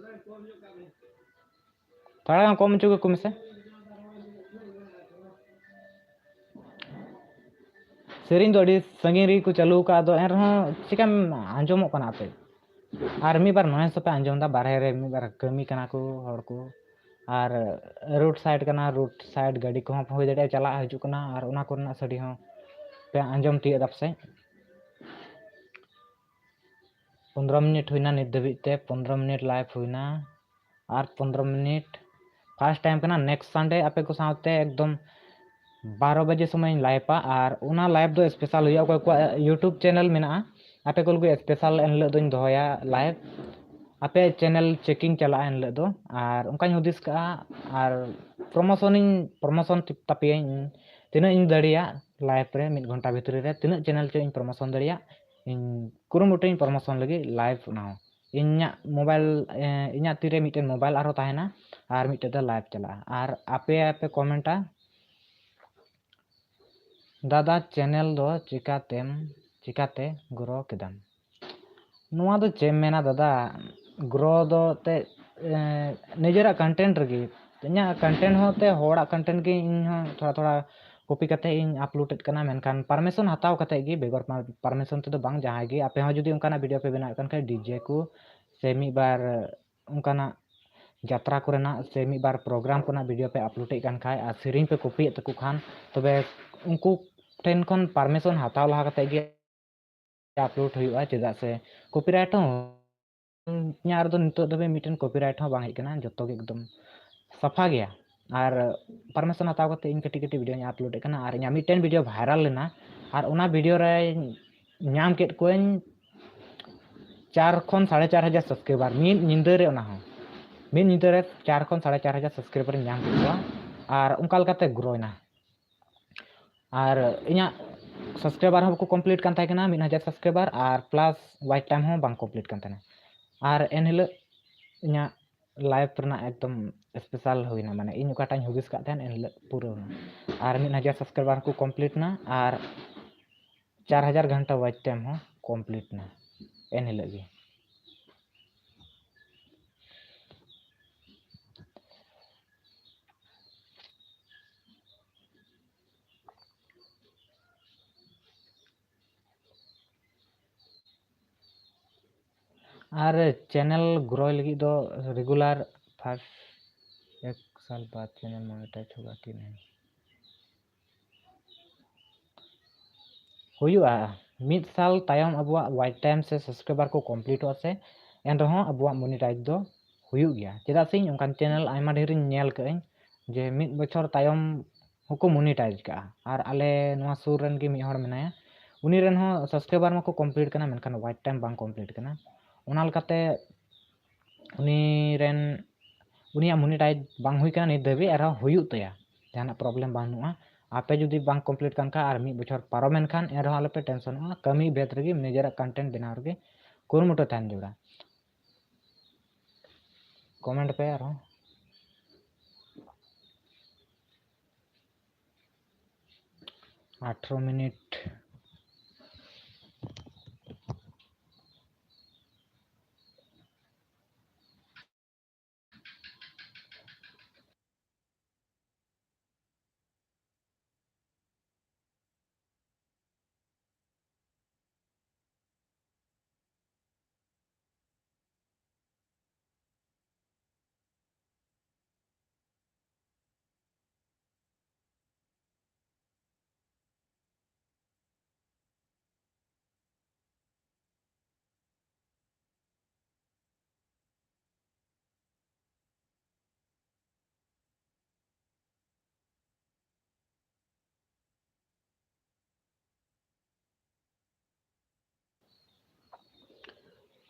ᱛᱷᱚᱲᱟ ᱜᱟᱱ ᱠᱚᱢ ᱦᱚᱪᱚ ᱠᱟᱠᱚ ᱢᱮᱥᱮ᱾ ᱥᱮᱨᱮᱧ ᱫᱚ ᱟᱹᱰᱤ ᱥᱟᱺᱜᱤᱧ ᱨᱮᱜᱮ ᱠᱚ ᱪᱟᱹᱞᱩ ᱟᱠᱟᱫ, ᱟᱫᱚ ᱮᱱ ᱨᱮᱦᱚᱸ ᱪᱤᱠᱟᱢ ᱟᱸᱡᱚᱢᱚᱜ ᱠᱟᱱᱟ ᱟᱯᱮ? ᱟᱨ ᱢᱤᱫ ᱵᱟᱨ noise ᱦᱚᱸᱯᱮ ᱟᱸᱡᱚᱢ ᱮᱫᱟ, ᱵᱟᱨᱦᱮ ᱨᱮ ᱢᱤᱫ ᱵᱟᱨ ᱠᱟᱹᱢᱤ ᱠᱟᱱᱟ ᱠᱚ ᱦᱚᱲ ᱠᱚ, ᱟᱨ ᱨᱳᱰ ᱥᱟᱭᱤᱰ ᱠᱟᱱᱟ, ᱨᱳᱰ ᱥᱟᱭᱤᱰ ᱜᱟᱹᱰᱤ ᱠᱚᱦᱚᱸ ᱦᱩᱭ ᱫᱟᱲᱮᱭᱟᱜᱼᱟ ᱪᱟᱞᱟᱜ ᱦᱤᱡᱩᱜ ᱠᱟᱱᱟ, ᱟᱨ ᱚᱱᱟ ᱠᱚᱨᱮᱱᱟᱜ ᱥᱟᱰᱮ ᱦᱚᱸ ᱯᱮ ᱟᱸᱡᱚᱢ ᱛᱤᱭᱳᱜ ᱮᱫᱟ ᱯᱟᱥᱮᱡ᱾ ᱯᱚᱱᱫᱽᱨᱚ ᱢᱤᱱᱤᱴ ᱦᱩᱭᱱᱟ ᱱᱤᱛ ᱫᱷᱟᱹᱵᱤᱡ ᱛᱮ, ᱯᱚᱱᱫᱽᱨᱚ ᱢᱤᱱᱤᱴ ᱞᱟᱭᱤᱵᱷ ᱦᱩᱭᱱᱟ, ᱟᱨ ᱯᱚᱱᱫᱽᱨᱚ ᱢᱤᱱᱤᱴ ᱯᱷᱟᱥᱴ ᱴᱟᱭᱤᱢ ᱠᱟᱱᱟ᱾ ᱱᱮᱠᱥᱴ ᱥᱟᱱᱰᱮ ᱟᱯᱮ ᱠᱚ ᱥᱟᱶᱛᱮ ᱮᱠᱫᱚᱢ ᱵᱟᱨᱚ ᱵᱟᱡᱮ ᱥᱚᱢᱚᱭ ᱤᱧ ᱞᱟᱭᱤᱵᱷᱟ, ᱟᱨ ᱚᱱᱟ ᱞᱟᱭᱤᱵᱷ ᱫᱚ ᱥᱯᱮᱥᱟᱞ ᱦᱩᱭᱩᱜᱼᱟ᱾ ᱚᱠᱚᱭ ᱠᱚᱣᱟᱜ YouTube ᱪᱮᱱᱮᱞ ᱢᱮᱱᱟᱜᱼᱟ, ᱟᱯᱮ ᱠᱚ ᱞᱟᱹᱜᱤᱫ ᱥᱯᱮᱥᱟᱞ ᱮᱱ ᱦᱤᱞᱳᱜ ᱫᱚᱧ ᱫᱚᱦᱚᱭᱟ ᱞᱟᱭᱤᱵᱷ᱾ ᱟᱯᱮ ᱪᱮᱱᱮᱞ ᱪᱮᱠᱤᱝ ᱪᱟᱞᱟᱜᱼᱟ ᱮᱱ ᱦᱤᱞᱳᱜ ᱫᱚ, ᱟᱨ ᱚᱱᱠᱟᱧ ᱦᱩᱫᱤᱥ ᱠᱟᱜᱼᱟ᱾ ᱟᱨ ᱯᱨᱚᱢᱳᱥᱚᱱᱤᱧ, ᱯᱨᱚᱢᱳᱥᱚᱱ ᱛᱟᱯᱮᱭᱟᱹᱧ, ᱛᱤᱱᱟᱹᱜ ᱤᱧ ᱫᱟᱲᱮᱭᱟᱜ ᱞᱟᱭᱤᱵᱷ ᱨᱮ ᱢᱤᱫ ᱜᱷᱚᱱᱴᱟ ᱵᱷᱤᱛᱨᱤ ᱨᱮ ᱛᱤᱱᱟᱹᱜ ᱪᱮᱱᱮᱞ ᱪᱚ ᱤᱧ ᱯᱨᱚᱢᱳᱥᱚᱱ ᱫᱟᱲᱮᱭᱟᱜ, ᱤᱧ ᱠᱩᱨᱩᱢᱩᱴᱩᱧ ᱯᱨᱚᱢᱳᱥᱚᱱ ᱞᱟᱹᱜᱤᱫ ᱞᱟᱭᱤᱵᱷ ᱚᱱᱟ ᱦᱚᱸ᱾ ᱤᱧᱟᱹᱜ ᱢᱳᱵᱟᱭᱤᱞ, ᱮ, ᱤᱧᱟᱹᱜ ᱛᱤᱨᱮ ᱢᱤᱫᱴᱮᱱ ᱢᱳᱵᱟᱭᱤᱞ ᱟᱨᱦᱚᱸ ᱛᱟᱦᱮᱱᱟ, ᱟᱨ ᱢᱤᱫᱴᱮᱱ ᱫᱚ ᱞᱟᱭᱤᱵᱷ ᱪᱟᱞᱟᱜᱼᱟ᱾ ᱟᱨ ᱟᱯᱮ, ᱟᱯᱮ ᱠᱚᱢᱮᱱᱴᱟ, "ᱫᱟᱫᱟ, ᱪᱮᱱᱮᱞ ᱫᱚ ᱪᱤᱠᱟᱛᱮᱢ, ᱪᱤᱠᱟᱛᱮ ᱜᱨᱳ ᱠᱮᱫᱟᱢ?" ᱱᱚᱣᱟ ᱫᱚ ᱪᱮᱫ ᱮᱢ ᱢᱮᱱᱟ ᱫᱟᱫᱟ, ᱜᱨᱳ ᱫᱚ ᱛᱮ, ᱮ, ᱱᱤᱡᱮᱨᱟᱜ ᱠᱚᱱᱴᱮᱱᱴ ᱨᱮᱜᱮ᱾ ᱤᱧᱟᱹᱜ ᱠᱚᱱᱴᱮᱱᱴ ᱦᱚᱸ ᱛᱮ ᱦᱚᱲᱟᱜ ᱠᱚᱱᱴᱮᱱᱴ ᱜᱮ ᱤᱧ ᱦᱚᱸ ᱛᱷᱚᱲᱟ ᱛᱷᱚᱲᱟ ᱠᱚᱯᱤ ᱠᱟᱛᱮ ᱤᱧ ᱟᱯᱞᱳᱰ ᱮᱫ ᱠᱟᱱᱟ, ᱢᱮᱱᱠᱷᱟᱱ ᱯᱟᱨᱢᱤᱥᱚᱱ ᱦᱟᱛᱟᱣ ᱠᱟᱛᱮ ᱜᱮ, ᱵᱮᱜᱚᱨ ᱯᱟᱨᱢᱤᱥᱚᱱ ᱛᱮᱫᱚ ᱵᱟᱝ᱾ ᱡᱟᱦᱟᱸᱭ ᱜᱮ ᱟᱯᱮ ᱦᱚᱸ ᱡᱩᱫᱤ ᱚᱱᱠᱟᱱᱟᱜ ᱵᱷᱤᱰᱤᱭᱳ ᱯᱮ ᱵᱮᱱᱟᱣᱮᱫ ᱠᱟᱱ ᱠᱷᱟᱡ, ᱰᱤᱡᱮ ᱠᱚ ᱥᱮ ᱢᱤᱫ ᱵᱟᱨ ᱚᱱᱠᱟᱱᱟᱜ ᱡᱟᱛᱨᱟ ᱠᱚᱨᱮᱱᱟᱜ ᱥᱮ ᱢᱤᱫ ᱵᱟᱨ ᱯᱨᱳᱜᱨᱟᱢ ᱠᱚᱨᱮᱱᱟᱜ ᱵᱷᱤᱰᱤᱭᱳ ᱯᱮ ᱟᱯᱞᱳᱰ ᱮᱫ ᱠᱟᱱ ᱠᱷᱟᱡ ᱟᱨ ᱥᱮᱨᱮᱧ ᱯᱮ ᱠᱚᱯᱤᱭᱮᱫ ᱛᱟᱠᱚ ᱠᱷᱟᱱ, ᱛᱚᱵᱮ ᱩᱱᱠᱩ ᱴᱷᱮᱱ ᱠᱷᱚᱱ ᱯᱟᱨᱢᱤᱥᱚᱱ ᱦᱟᱛᱟᱣ ᱞᱟᱦᱟ ᱠᱟᱛᱮ ᱜᱮ ᱟᱯᱞᱳᱰ ᱦᱩᱭᱩᱜᱼᱟ, ᱪᱮᱫᱟᱜ ᱥᱮ ᱠᱚᱯᱤᱨᱟᱭᱤᱴ ᱦᱚᱸ, ᱤᱧᱟᱹᱜ ᱨᱮᱫᱚ ᱱᱤᱛᱚᱜ ᱫᱷᱟᱹᱵᱤᱡ ᱢᱤᱫᱴᱮᱱ ᱠᱚᱯᱤᱨᱟᱭᱤᱴ ᱦᱚᱸ ᱵᱟᱝ ᱦᱮᱡ ᱟᱠᱟᱱᱟ, ᱡᱚᱛᱚ ᱜᱮ ᱮᱠᱫᱚᱢ ᱥᱟᱯᱷᱟ ᱜᱮᱭᱟ᱾ ᱟᱨ ᱯᱟᱨᱢᱤᱥᱚᱱ ᱦᱟᱛᱟᱣ ᱠᱟᱛᱮ ᱤᱧ ᱠᱟᱹᱴᱤᱡ ᱠᱟᱹᱴᱤᱡ ᱵᱷᱤᱰᱤᱭᱳᱧ ᱟᱯᱞᱳᱰ ᱮᱫ ᱠᱟᱱᱟ, ᱟᱨ ᱤᱧᱟᱹᱜ ᱢᱤᱫᱴᱮᱱ ᱵᱷᱤᱰᱤᱭᱳ ᱵᱷᱟᱭᱨᱟᱞ ᱞᱮᱱᱟ, ᱟᱨ ᱚᱱᱟ ᱵᱷᱤᱰᱤᱭᱳ ᱨᱮ ᱧᱟᱢ ᱠᱮᱫ ᱠᱚᱣᱟᱧ ᱪᱟᱨ ᱠᱷᱚᱱ ᱥᱟᱲᱮ ᱪᱟᱨ ᱦᱟᱡᱟᱨ ᱥᱟᱵᱥᱠᱨᱟᱭᱵᱟᱨ ᱢᱤᱫ ᱧᱤᱫᱟᱹ ᱨᱮ, ᱚᱱᱟ ᱦᱚᱸ ᱢᱤᱫ ᱧᱤᱫᱟᱹ ᱨᱮ ᱪᱟᱨ ᱠᱷᱚᱱ ᱥᱟᱲᱮ ᱪᱟᱨ ᱦᱟᱡᱟᱨ ᱥᱟᱵᱥᱠᱨᱟᱭᱵᱟᱨ ᱤᱧ ᱧᱟᱢ ᱠᱮᱫ ᱠᱚᱣᱟ, ᱟᱨ ᱚᱱᱠᱟ ᱞᱮᱠᱟᱛᱮ ᱜᱨᱳᱭᱮᱱᱟ᱾ ᱟᱨ ᱤᱧᱟᱹᱜ ᱥᱟᱵᱥᱠᱨᱟᱭᱵᱟᱨ ᱦᱚᱸ ᱵᱟᱠᱚ ᱠᱚᱢᱯᱞᱤᱴ ᱠᱟᱱ ᱛᱟᱦᱮᱸ ᱠᱟᱱᱟ, ᱢᱤᱫ ᱦᱟᱡᱟᱨ ᱥᱟᱵᱥᱠᱨᱟᱭᱵᱟᱨ, ᱟᱨ ᱯᱞᱟᱥ ᱣᱟᱪ ᱴᱟᱭᱤᱢ ᱦᱚᱸ ᱵᱟᱝ ᱠᱚᱢᱯᱞᱤᱴ ᱠᱟᱱ ᱛᱟᱦᱮᱱᱟ᱾ ᱟᱨ ᱮᱱ ᱦᱤᱞᱳᱜ ᱤᱧᱟᱹᱜ ᱞᱟᱭᱤᱵᱷ ᱨᱮᱱᱟᱜ ᱮᱠᱫᱚᱢ ᱥᱯᱮᱥᱟᱞ ᱦᱩᱭᱱᱟ, ᱢᱟᱱᱮ ᱤᱧ ᱚᱠᱟᱴᱟᱜ ᱤᱧ ᱦᱩᱫᱤᱥ ᱠᱟᱜ ᱛᱟᱦᱮᱱ ᱮᱱ ᱦᱤᱞᱳᱜ ᱯᱩᱨᱟᱹᱣ ᱮᱱᱟ᱾ ᱟᱨ ᱢᱤᱫ ᱦᱟᱡᱟᱨ ᱥᱟᱵᱥᱠᱨᱟᱭᱵᱟᱨ ᱦᱚᱸᱠᱚ ᱠᱚᱢᱯᱞᱤᱴ ᱮᱱᱟ, ᱟᱨ ᱪᱟᱨ ᱦᱟᱡᱟᱨ ᱜᱷᱚᱱᱴᱟ ᱣᱟᱪ ᱴᱟᱭᱤᱢ ᱦᱚᱸ ᱠᱚᱢᱯᱞᱤᱴ ᱮᱱᱟ ᱮᱱ ᱦᱤᱞᱳᱜ ᱜᱮ᱾ ᱟᱨ ᱪᱮᱱᱮᱞ ᱜᱨᱳᱭ ᱞᱟᱹᱜᱤᱫ ᱫᱚ ᱨᱮᱜᱩᱞᱟᱨ ᱯᱷᱟᱥᱴ एक साल बाद चैनल मोनेटाइज होगा कि नहीं? ᱦᱩᱭᱩᱜᱼᱟ, ᱢᱤᱫ ᱥᱟᱞ ᱛᱟᱭᱚᱢ ᱟᱵᱚᱣᱟᱜ ᱣᱟᱪ ᱴᱟᱭᱤᱢ ᱥᱮ ᱥᱟᱵᱥᱠᱨᱟᱭᱵᱟᱨ ᱠᱚ ᱠᱚᱢᱯᱞᱤᱴᱚᱜᱼᱟ ᱥᱮ, ᱮᱱ ᱨᱮᱦᱚᱸ ᱟᱵᱚᱣᱟᱜ ᱢᱚᱱᱤᱴᱟᱭᱤᱡᱽ ᱫᱚ ᱦᱩᱭᱩᱜ ᱜᱮᱭᱟ᱾ ᱪᱮᱫᱟᱜ ᱥᱮ ᱤᱧ ᱚᱱᱠᱟᱱ ᱪᱮᱱᱮᱞ ᱟᱭᱢᱟ ᱰᱷᱮᱨᱤᱧ ᱧᱮᱞ ᱠᱟᱜᱼᱟᱹᱧ ᱡᱮ ᱢᱤᱫ ᱵᱚᱪᱷᱚᱨ ᱛᱟᱭᱚᱢ ᱦᱚᱸᱠᱚ ᱢᱚᱱᱤᱴᱟᱭᱤᱡᱽ ᱠᱟᱜᱼᱟ᱾ ᱟᱨ ᱟᱞᱮ ᱱᱚᱣᱟ ᱥᱩᱨ ᱨᱮᱱ ᱜᱮ ᱢᱤᱫ ᱦᱚᱲ ᱢᱮᱱᱟᱭᱟ, ᱩᱱᱤ ᱨᱮᱱ ᱦᱚᱸ ᱥᱟᱵᱥᱠᱨᱟᱭᱵᱟᱨ ᱢᱟᱠᱚ ᱠᱚᱢᱯᱞᱤᱴ ᱠᱟᱱᱟ, ᱢᱮᱱᱠᱷᱟᱱ ᱣᱟᱪ ᱴᱟᱭᱤᱢ ᱵᱟᱝ ᱠᱚᱢᱯᱞᱤᱴ ᱠᱟᱱᱟ᱾ ᱚᱱᱟ ᱞᱮᱠᱟᱛᱮ ᱩᱱᱤ ᱨᱮᱱ, ᱩᱱᱤᱭᱟᱜ ᱢᱚᱱᱤᱴᱟᱭᱤᱡᱽ ᱵᱟᱝ ᱦᱩᱭ ᱠᱟᱱᱟ ᱱᱤᱛ ᱫᱷᱟᱹᱵᱤᱡ, ᱟᱨᱦᱚᱸ ᱦᱩᱭᱩᱜ ᱛᱟᱭᱟ, ᱡᱟᱦᱟᱱᱟᱜ ᱯᱨᱚᱵᱞᱮᱢ ᱵᱟᱹᱱᱩᱜᱼᱟ᱾ ᱟᱯᱮ ᱡᱩᱫᱤ ᱵᱟᱝ ᱠᱚᱢᱯᱞᱤᱴ ᱠᱟᱱ ᱠᱷᱟᱱ ᱟᱨ ᱢᱤᱫ ᱵᱚᱪᱷᱚᱨ ᱯᱟᱨᱚᱢᱮᱱ ᱠᱷᱟᱱ, ᱮᱱ ᱨᱮᱦᱚᱸ ᱟᱞᱚᱯᱮ ᱴᱮᱱᱥᱚᱱᱚᱜᱼᱟ, ᱠᱟᱹᱢᱤ ᱵᱷᱮᱫ ᱨᱮᱜᱮ ᱱᱤᱡᱮᱨᱟᱜ ᱠᱚᱱᱴᱮᱱᱴ ᱵᱮᱱᱟᱣ ᱨᱮᱜᱮ ᱠᱩᱨᱩᱢᱩᱴᱩ ᱛᱟᱦᱮᱱ ᱡᱟᱹᱨᱩᱲᱟ᱾ ᱠᱚᱢᱮᱱᱴ ᱯᱮ ᱟᱨᱦᱚᱸ᱾ ᱟᱴᱷᱨᱚ ᱢᱤᱱᱤᱴ᱾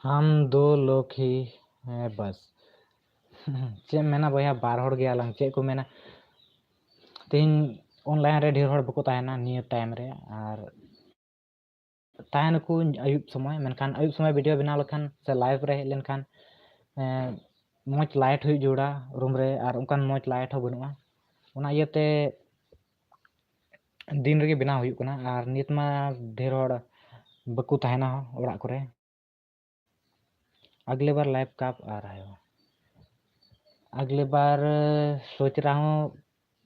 हम दो लोग ही हैं बस। ᱪᱮᱫ ᱮᱢ ᱢᱮᱱᱟ ᱵᱚᱭᱦᱟ, ᱵᱟᱨ ᱦᱚᱲ ᱜᱮᱭᱟᱞᱟᱝ, ᱪᱮᱫ ᱠᱚ ᱢᱮᱱᱟ? ᱛᱮᱦᱮᱧ ᱚᱱᱞᱟᱭᱤᱱ ᱨᱮ ᱰᱷᱮᱨ ᱦᱚᱲ ᱵᱟᱠᱚ ᱛᱟᱦᱮᱱᱟ ᱱᱤᱭᱟᱹ ᱴᱟᱭᱤᱢ ᱨᱮ, ᱟᱨ ᱛᱟᱦᱮᱱᱟᱠᱚ ᱟᱹᱭᱩᱵ ᱥᱚᱢᱚᱭ, ᱢᱮᱱᱠᱷᱟᱱ ᱟᱹᱭᱩᱵ ᱥᱚᱢᱚᱭ ᱵᱷᱤᱰᱤᱭᱳ ᱵᱮᱱᱟᱣ ᱞᱮᱠᱷᱟᱱ ᱥᱮ ᱞᱟᱭᱤᱵᱷ ᱨᱮ ᱦᱮᱡ ᱞᱮᱱᱠᱷᱟᱱ, ᱮᱸ, ᱢᱚᱡᱽ ᱞᱟᱭᱤᱴ ᱦᱩᱭᱩᱜ ᱡᱟᱹᱨᱩᱲᱟ ᱨᱩᱢ ᱨᱮ, ᱟᱨ ᱚᱱᱠᱟᱱ ᱢᱚᱡᱽ ᱞᱟᱭᱤᱴ ᱦᱚᱸ ᱵᱟᱹᱱᱩᱜᱼᱟ᱾ ᱚᱱᱟ ᱤᱭᱟᱹᱛᱮ ᱫᱤᱱ ᱨᱮᱜᱮ ᱵᱮᱱᱟᱣ ᱦᱩᱭᱩᱜ ᱠᱟᱱᱟ, ᱟᱨ ᱱᱤᱛ ᱢᱟ ᱰᱷᱮᱨ ᱦᱚᱲ ᱵᱟᱠᱚ ᱛᱟᱦᱮᱱᱟ ᱚᱲᱟᱜ ᱠᱚᱨᱮ᱾ अगले बार लाइव कब आ रहे हो? अगले बार सोच रहा हूँ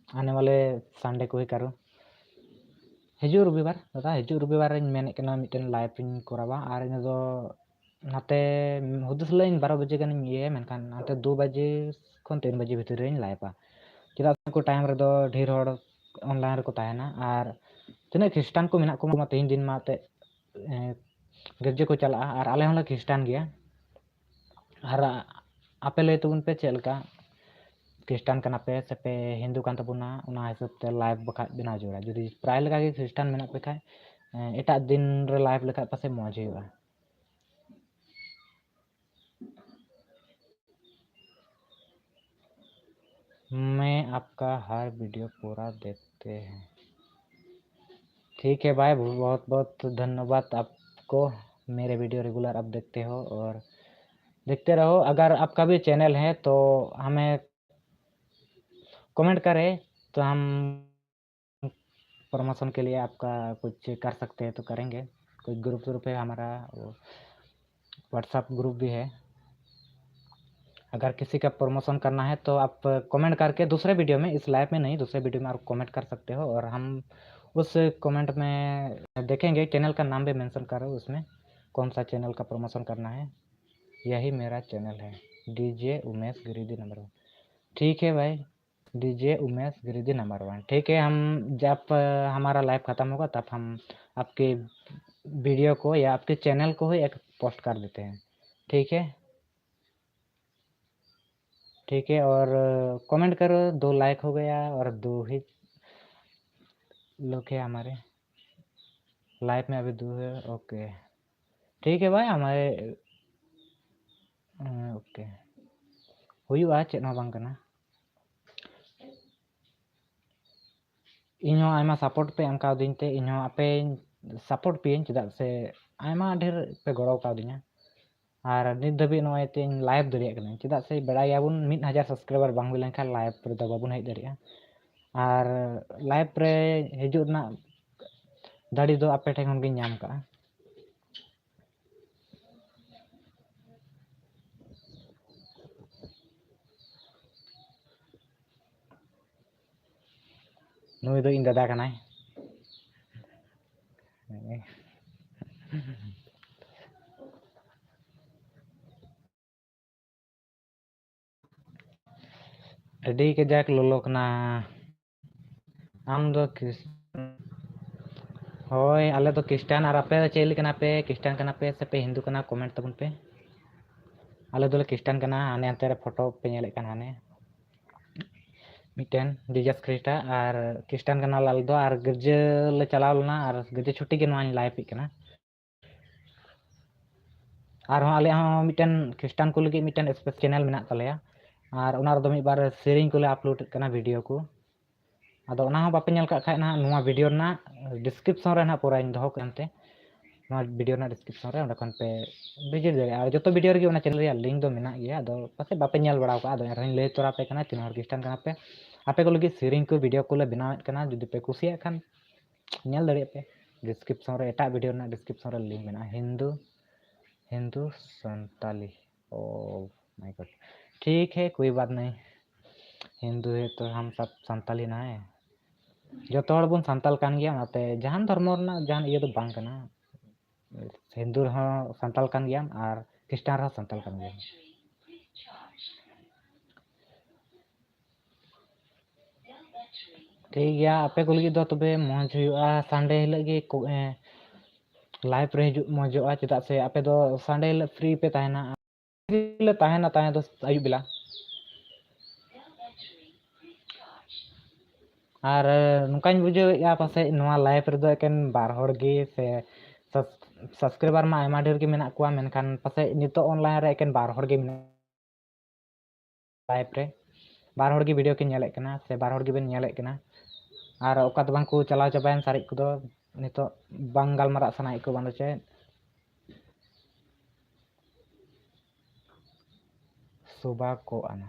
आने वाले संडे को ही करूँ। ᱦᱤᱡᱩᱜ ᱨᱚᱵᱤᱵᱟᱨ ᱫᱟᱫᱟ, ᱦᱤᱡᱩᱜ ᱨᱚᱵᱤᱵᱟᱨ ᱨᱤᱧ ᱢᱮᱱᱮᱫ ᱠᱟᱱᱟ, ᱢᱤᱫᱴᱮᱱ ᱞᱟᱭᱤᱵᱷ ᱤᱧ ᱠᱚᱨᱟᱣᱟ᱾ ᱟᱨ ᱤᱧ ᱫᱚ ᱱᱟᱛᱮ ᱦᱩᱫᱤᱥ ᱞᱟᱹᱭᱟᱹᱧ ᱵᱟᱨᱚ ᱵᱟᱡᱮ ᱜᱟᱱᱤᱧ ᱤᱭᱟᱹᱭᱟ, ᱢᱮᱱᱠᱷᱟᱱ ᱱᱟᱛᱮ ᱫᱩ ᱵᱟᱡᱮ ᱠᱷᱚᱱ ᱛᱤᱱ ᱵᱟᱡᱮ ᱵᱷᱤᱛᱤᱨ ᱨᱮᱧ ᱞᱟᱭᱤᱵᱷᱟ᱾ ᱪᱮᱫᱟᱜ ᱥᱮ ᱩᱱᱠᱩ ᱴᱟᱭᱤᱢ ᱨᱮᱫᱚ ᱰᱷᱮᱨ ᱦᱚᱲ ᱚᱱᱞᱟᱭᱤᱱ ᱨᱮᱠᱚ ᱛᱟᱦᱮᱱᱟ᱾ ᱟᱨ ᱛᱤᱱᱟᱹᱜ ᱠᱷᱨᱤᱥᱴᱟᱱ ᱠᱚ ᱢᱮᱱᱟᱜ ᱠᱚᱣᱟ ᱛᱮᱦᱮᱧ ᱫᱤᱱ ᱢᱟ ᱮᱱᱛᱮᱫ ᱜᱤᱨᱡᱟᱹ ᱠᱚ ᱪᱟᱞᱟᱜᱼᱟ, ᱟᱨ ᱟᱞᱮ ᱦᱚᱸᱞᱮ ᱠᱷᱨᱤᱥᱴᱟᱱ ᱜᱮᱭᱟ᱾ ᱟᱨ ᱟᱯᱮ ᱞᱟᱹᱭ ᱛᱟᱵᱚᱱ ᱯᱮ ᱪᱮᱫ ᱞᱮᱠᱟ, ᱠᱷᱨᱤᱥᱴᱟᱱ ᱠᱟᱱᱟ ᱯᱮ ᱥᱮ ᱯᱮ ᱦᱤᱱᱫᱩ ᱠᱟᱱ ᱛᱟᱵᱚᱱᱟ, ᱚᱱᱟ ᱦᱤᱥᱟᱹᱵ ᱛᱮ ᱞᱟᱭᱤᱵᱷ ᱵᱟᱠᱷᱟᱡ ᱵᱮᱱᱟᱣ ᱡᱟᱹᱨᱩᱲᱟ᱾ ᱡᱩᱫᱤ ᱯᱨᱟᱭ ᱞᱮᱠᱟ ᱜᱮ ᱠᱷᱨᱤᱥᱴᱟᱱ ᱢᱮᱱᱟᱜ ᱯᱮ ᱠᱷᱟᱡ, ᱮᱴᱟᱜ ᱫᱤᱱ ᱨᱮ ᱞᱟᱭᱤᱵᱷ ᱞᱮᱠᱷᱟᱡ ᱯᱟᱥᱮᱡ ᱢᱚᱡᱽ ᱦᱩᱭᱩᱜᱼᱟ᱾ मैं आपका हर वीडियो पूरा देखते हैं। ठीक है भाई, बहुत बहुत धन्यवाद आपको, मेरे वीडियो रेगुलर आप देखते हो और देखते रहो। अगर आपका भी चैनल है तो हमें कमेंट करें, तो हम प्रमोशन के लिए आपका कुछ कर सकते हैं तो करेंगे। कोई ग्रुप व्रुप है हमारा, वो WhatsApp ग्रुप भी है। अगर किसी का प्रमोशन करना है तो आप कमेंट करके दूसरे वीडियो में, इस लाइव में नहीं, दूसरे वीडियो में आप कमेंट कर सकते हो और हम उस कमेंट में देखेंगे। चैनल का नाम भी मेंशन करो उसमें, कौन सा चैनल का प्रमोशन करना है। यही मेरा चैनल है, DJ Umesh Giridih number one. ठीक है भाई, DJ Umesh Giridih number one. ठीक है, हम जब अ, हमारा लाइव ख़त्म होगा तब हम आपके वीडियो को या आपके चैनल को ही एक पोस्ट कर देते हैं। ठीक है, ठीक है, और कमेंट करो। दो लाइक हो गया और दो ही लोग हैं हमारे लाइव में, अभी दो है। ओके, ठीक है भाई, हमारे ᱳᱠᱮ, ᱦᱩᱭᱩᱜᱼᱟ, ᱪᱮᱫ ᱦᱚᱸ ᱵᱟᱝ ᱠᱟᱱᱟ᱾ ᱤᱧ ᱦᱚᱸ ᱟᱭᱢᱟ ᱥᱟᱯᱳᱨᱴ ᱯᱮ ᱮᱢ ᱠᱟᱣᱫᱤᱧ ᱛᱮ ᱤᱧ ᱦᱚᱸ ᱟᱯᱮᱧ ᱥᱟᱯᱳᱨᱴ ᱯᱮᱭᱟᱹᱧ, ᱪᱮᱫᱟᱜ ᱥᱮ ᱟᱭᱢᱟ ᱰᱷᱮᱨ ᱯᱮ ᱜᱚᱲᱚ ᱠᱟᱣᱫᱤᱧᱟ᱾ ᱟᱨ ᱱᱤᱛ ᱫᱷᱟᱹᱵᱤᱡ ᱱᱚᱜᱼᱚᱭ ᱛᱮᱧ ᱞᱟᱭᱤᱵᱷ ᱫᱟᱲᱮᱭᱟᱜ ᱠᱟᱹᱱᱟᱹᱧ, ᱪᱮᱫᱟᱜ ᱥᱮ ᱵᱟᱲᱟᱭ ᱜᱮᱭᱟᱵᱚᱱ ᱢᱤᱫ ᱦᱟᱡᱟᱨ ᱥᱟᱵᱥᱠᱨᱟᱭᱵᱟᱨ ᱵᱟᱝ ᱦᱩᱭ ᱞᱮᱱᱠᱷᱟᱱ ᱞᱟᱭᱤᱵᱷ ᱨᱮᱫᱚ ᱵᱟᱵᱚᱱ ᱦᱮᱡ ᱫᱟᱲᱮᱭᱟᱜᱼᱟ᱾ ᱟᱨ ᱞᱟᱭᱤᱵᱷ ᱨᱮ ᱦᱤᱡᱩᱜ ᱨᱮᱱᱟᱜ ᱫᱟᱲᱮ ᱫᱚ ᱟᱯᱮ ᱴᱷᱮᱱ ᱠᱷᱚᱱ ᱜᱤᱧ ᱧᱟᱢ ᱠᱟᱜᱼᱟ᱾ ᱱᱩᱭ ᱫᱚ ᱤᱧ ᱫᱟᱫᱟ ᱠᱟᱱᱟᱭ᱾ ᱟᱹᱰᱤ ᱠᱟᱡᱟᱠ ᱞᱚᱞᱚ ᱠᱟᱱᱟ᱾ ᱟᱢ ᱫᱚ ᱠᱷᱨᱤᱥ-, ᱦᱳᱭ, ᱟᱞᱮ ᱫᱚ ᱠᱷᱨᱤᱥᱴᱟᱱ᱾ ᱟᱨ ᱟᱯᱮ ᱫᱚ ᱪᱮᱫ ᱠᱟᱱᱟ ᱯᱮ? ᱠᱷᱨᱤᱥᱴᱟᱱ ᱠᱟᱱᱟ ᱯᱮ ᱥᱮ ᱯᱮ ᱦᱤᱱᱫᱩ ᱠᱟᱱᱟ? ᱠᱚᱢᱮᱱᱴ ᱛᱟᱵᱚᱱ ᱯᱮ᱾ ᱟᱞᱮ ᱫᱚᱞᱮ ᱠᱷᱨᱤᱥᱴᱟᱱ ᱠᱟᱱᱟ᱾ ᱦᱟᱱᱮ ᱦᱟᱱᱛᱮ ᱨᱮ ᱯᱷᱳᱴᱳ ᱯᱮ ᱧᱮᱞᱮᱫ ᱠᱟᱱ, ᱦᱟᱱᱮ ᱢᱤᱫᱴᱮᱱ ᱡᱤᱡᱟᱥ ᱠᱷᱨᱤᱥᱴᱟᱜ᱾ ᱟᱨ ᱠᱷᱨᱤᱥᱴᱟᱱ ᱠᱟᱱᱟᱞᱮ ᱟᱞᱮ ᱫᱚ, ᱟᱨ ᱜᱤᱨᱡᱟᱹ ᱞᱮ ᱪᱟᱞᱟᱣ ᱞᱮᱱᱟ, ᱟᱨ ᱜᱤᱨᱡᱟᱹ ᱪᱷᱩᱴᱤ ᱜᱮ ᱱᱚᱣᱟᱧ ᱞᱟᱭᱤᱵᱷ ᱮᱫ ᱠᱟᱱᱟ᱾ ᱟᱨᱦᱚᱸ ᱟᱞᱮᱭᱟᱜ ᱦᱚᱸ ᱢᱤᱫᱴᱮᱱ ᱠᱷᱨᱤᱥᱴᱟᱱ ᱠᱚ ᱞᱟᱹᱜᱤᱫ ᱢᱤᱫᱴᱮᱱ ᱥᱯᱮᱥ ᱪᱮᱱᱮᱞ ᱢᱮᱱᱟᱜ ᱛᱟᱞᱮᱭᱟ, ᱟᱨ ᱚᱱᱟ ᱨᱮᱫᱚ ᱢᱤᱫ ᱵᱟᱨ ᱥᱮᱨᱮᱧ ᱠᱚᱞᱮ ᱟᱯᱞᱳᱰ ᱮᱫ ᱠᱟᱱᱟ, ᱵᱷᱤᱰᱤᱭᱳ ᱠᱚ᱾ ᱟᱫᱚ ᱚᱱᱟ ᱦᱚᱸ ᱵᱟᱯᱮ ᱧᱮᱞ ᱠᱟᱜ ᱠᱷᱟᱡ, ᱱᱟᱦᱟᱜ ᱱᱚᱣᱟ ᱵᱷᱤᱰᱤᱭᱳ ᱨᱮᱱᱟᱜ ᱰᱤᱥᱠᱨᱤᱯᱥᱚᱱ ᱨᱮ ᱱᱟᱦᱟᱜ ᱯᱩᱨᱟᱹᱧ ᱫᱚᱦᱚ ᱠᱟᱜᱼᱟ ᱮᱱᱛᱮ, ᱱᱚᱣᱟ ᱵᱷᱤᱰᱤᱭᱳ ᱨᱮᱱᱟᱜ ᱰᱤᱥᱠᱨᱤᱯᱥᱚᱱ ᱨᱮ, ᱚᱸᱰᱮ ᱠᱷᱚᱱ ᱯᱮ ᱵᱷᱤᱡᱤᱴ ᱫᱟᱲᱮᱭᱟᱜᱼᱟ᱾ ᱟᱨ ᱡᱚᱛᱚ ᱵᱷᱤᱰᱤᱭᱳ ᱨᱮᱜᱮ ᱚᱱᱟ ᱪᱮᱱᱮᱞ ᱨᱮᱭᱟᱜ ᱞᱤᱝᱠ ᱫᱚ ᱢᱮᱱᱟᱜ ᱜᱮᱭᱟ, ᱟᱫᱚ ᱯᱟᱥᱮᱡ ᱵᱟᱯᱮ ᱧᱮᱞ ᱵᱟᱲᱟ ᱟᱠᱟᱫᱼᱟ᱾ ᱟᱫᱚ ᱮᱱᱨᱮᱦᱚᱸᱧ ᱞᱟᱹᱭ ᱛᱚᱨᱟ ᱟᱯᱮ ᱠᱟᱱᱟ, ᱛᱤᱱᱟᱹᱜ ᱦᱚᱲ ᱠᱷᱨᱤᱥᱴᱟᱱ ᱠᱟᱱᱟ ᱯᱮ, ᱟᱯᱮ ᱠᱚ ᱞᱟᱹᱜᱤᱫ ᱥᱮᱨᱮᱧ ᱠᱚ ᱵᱷᱤᱰᱤᱭᱳ ᱠᱚᱞᱮ ᱵᱮᱱᱟᱣᱮᱫ ᱠᱟᱱᱟ, ᱡᱩᱫᱤ ᱯᱮ ᱠᱩᱥᱤᱭᱟᱜ ᱠᱷᱟᱱ ᱧᱮᱞ ᱫᱟᱲᱮᱭᱟᱜ ᱯᱮ᱾ ᱰᱤᱥᱠᱨᱤᱯᱥᱚᱱ ᱨᱮ, ᱮᱴᱟᱜ ᱵᱷᱤᱰᱤᱭᱳ ᱨᱮᱱᱟᱜ ᱰᱤᱥᱠᱨᱤᱯᱥᱚᱱ ᱨᱮ ᱞᱤᱝᱠ ᱢᱮᱱᱟᱜᱼᱟ, Hindu, Hindu Santali. Oh my God, ᱴᱷᱤᱠ ᱦᱮ, ᱠᱳᱭ ᱵᱟᱛ ᱱᱟᱦᱤ, ᱦᱤᱱᱫᱩ ᱦᱮ ᱛᱚ ᱦᱟᱢ ᱥᱟᱵ ᱥᱟᱱᱛᱟᱞ ᱦᱤ ᱱᱟ ᱦᱮ᱾ ᱡᱚᱛᱚ ᱦᱚᱲ ᱵᱚᱱ ᱥᱟᱱᱛᱟᱞ ᱠᱟᱱ ᱜᱮᱭᱟ, ᱚᱱᱟᱛᱮ ᱡᱟᱦᱟᱱ ᱫᱷᱚᱨᱢᱚ ᱨᱮᱱᱟᱜ ᱡᱟᱦᱟᱱ ᱤᱭᱟᱹ ᱫᱚ ᱵᱟᱝ ᱠᱟᱱᱟ᱾ ᱦᱤᱱᱫᱩ ᱨᱮᱦᱚᱸ ᱥᱟᱱᱛᱟᱞ ᱠᱟᱱ ᱜᱮᱭᱟᱢ ᱟᱨ ᱠᱷᱨᱤᱥᱴᱟᱱ ᱨᱮᱦᱚᱸ ᱥᱟᱱᱛᱟᱞ ᱠᱟᱱ ᱜᱮᱭᱟᱢ᱾ ᱴᱷᱤᱠ ᱜᱮᱭᱟ, ᱟᱯᱮ ᱠᱚ ᱞᱟᱹᱜᱤᱫ ᱫᱚ ᱛᱚᱵᱮ ᱢᱚᱡᱽ ᱦᱩᱭᱩᱜᱼᱟ, ᱥᱟᱱᱰᱮ ᱦᱤᱞᱳᱜ ᱜᱮ ᱠᱚ, ᱮ, ᱞᱟᱭᱤᱵᱷ ᱨᱮ ᱦᱤᱡᱩᱜ ᱢᱚᱡᱚᱜᱼᱟ, ᱪᱮᱫᱟᱜ ᱥᱮ ᱟᱯᱮ ᱫᱚ ᱥᱟᱱᱰᱮ ᱦᱤᱞᱳᱜ ᱯᱷᱨᱤ ᱯᱮ ᱛᱟᱦᱮᱱᱟ᱾ ᱞᱮ ᱛᱟᱦᱮᱱᱟ ᱛᱟᱦᱮᱸ ᱫᱚ ᱟᱹᱭᱩᱵ ᱵᱮᱞᱟ᱾ ᱟᱨ ᱱᱚᱝᱠᱟᱧ ᱵᱩᱡᱷᱟᱹᱣᱮᱫᱼᱟ, ᱯᱟᱥᱮᱡ ᱱᱚᱣᱟ ᱞᱟᱭᱤᱵᱷ ᱨᱮᱫᱚ ᱮᱠᱮᱱ ᱵᱟᱨ ᱦᱚᱲ ᱜᱮ ᱥᱮ ᱥᱟᱵᱥ-, ᱥᱟᱵᱥᱠᱨᱟᱭᱵᱟᱨ ᱢᱟ ᱟᱭᱢᱟ ᱰᱷᱮᱨ ᱜᱮ ᱢᱮᱱᱟᱜ ᱠᱚᱣᱟ, ᱢᱮᱱᱠᱷᱟᱱ ᱯᱟᱥᱮᱡ ᱱᱤᱛᱚᱜ ᱚᱱᱞᱟᱭᱤᱱ ᱨᱮ ᱮᱠᱮᱱ ᱵᱟᱨ ᱦᱚᱲ ᱜᱮ ᱢᱮᱱᱟᱜ ᱞᱟᱭᱤᱵᱷ ᱨᱮ᱾ ᱵᱟᱨ ᱦᱚᱲ ᱜᱮ ᱵᱷᱤᱰᱤᱭᱳ ᱠᱤᱱ ᱧᱮᱞᱮᱫ ᱠᱟᱱᱟ ᱥᱮ ᱵᱟᱨ ᱦᱚᱲ ᱜᱮᱵᱮᱱ ᱧᱮᱞᱮᱫ ᱠᱟᱱᱟ᱾ ᱟᱨ ᱚᱠᱟ ᱫᱚ ᱵᱟᱝ ᱠᱚ ᱪᱟᱞᱟᱣ ᱪᱟᱵᱟᱭᱮᱱ ᱥᱟᱨᱮᱡ ᱠᱚᱫᱚ, ᱱᱤᱛᱚᱜ ᱵᱟᱝ ᱜᱟᱞᱢᱟᱨᱟᱜ ᱥᱟᱱᱟᱭᱮᱫ ᱠᱚ ᱵᱟᱝ ᱫᱚ ᱪᱮᱫ? ᱥᱚᱵᱟ ᱠᱚ ᱟᱱᱟ᱾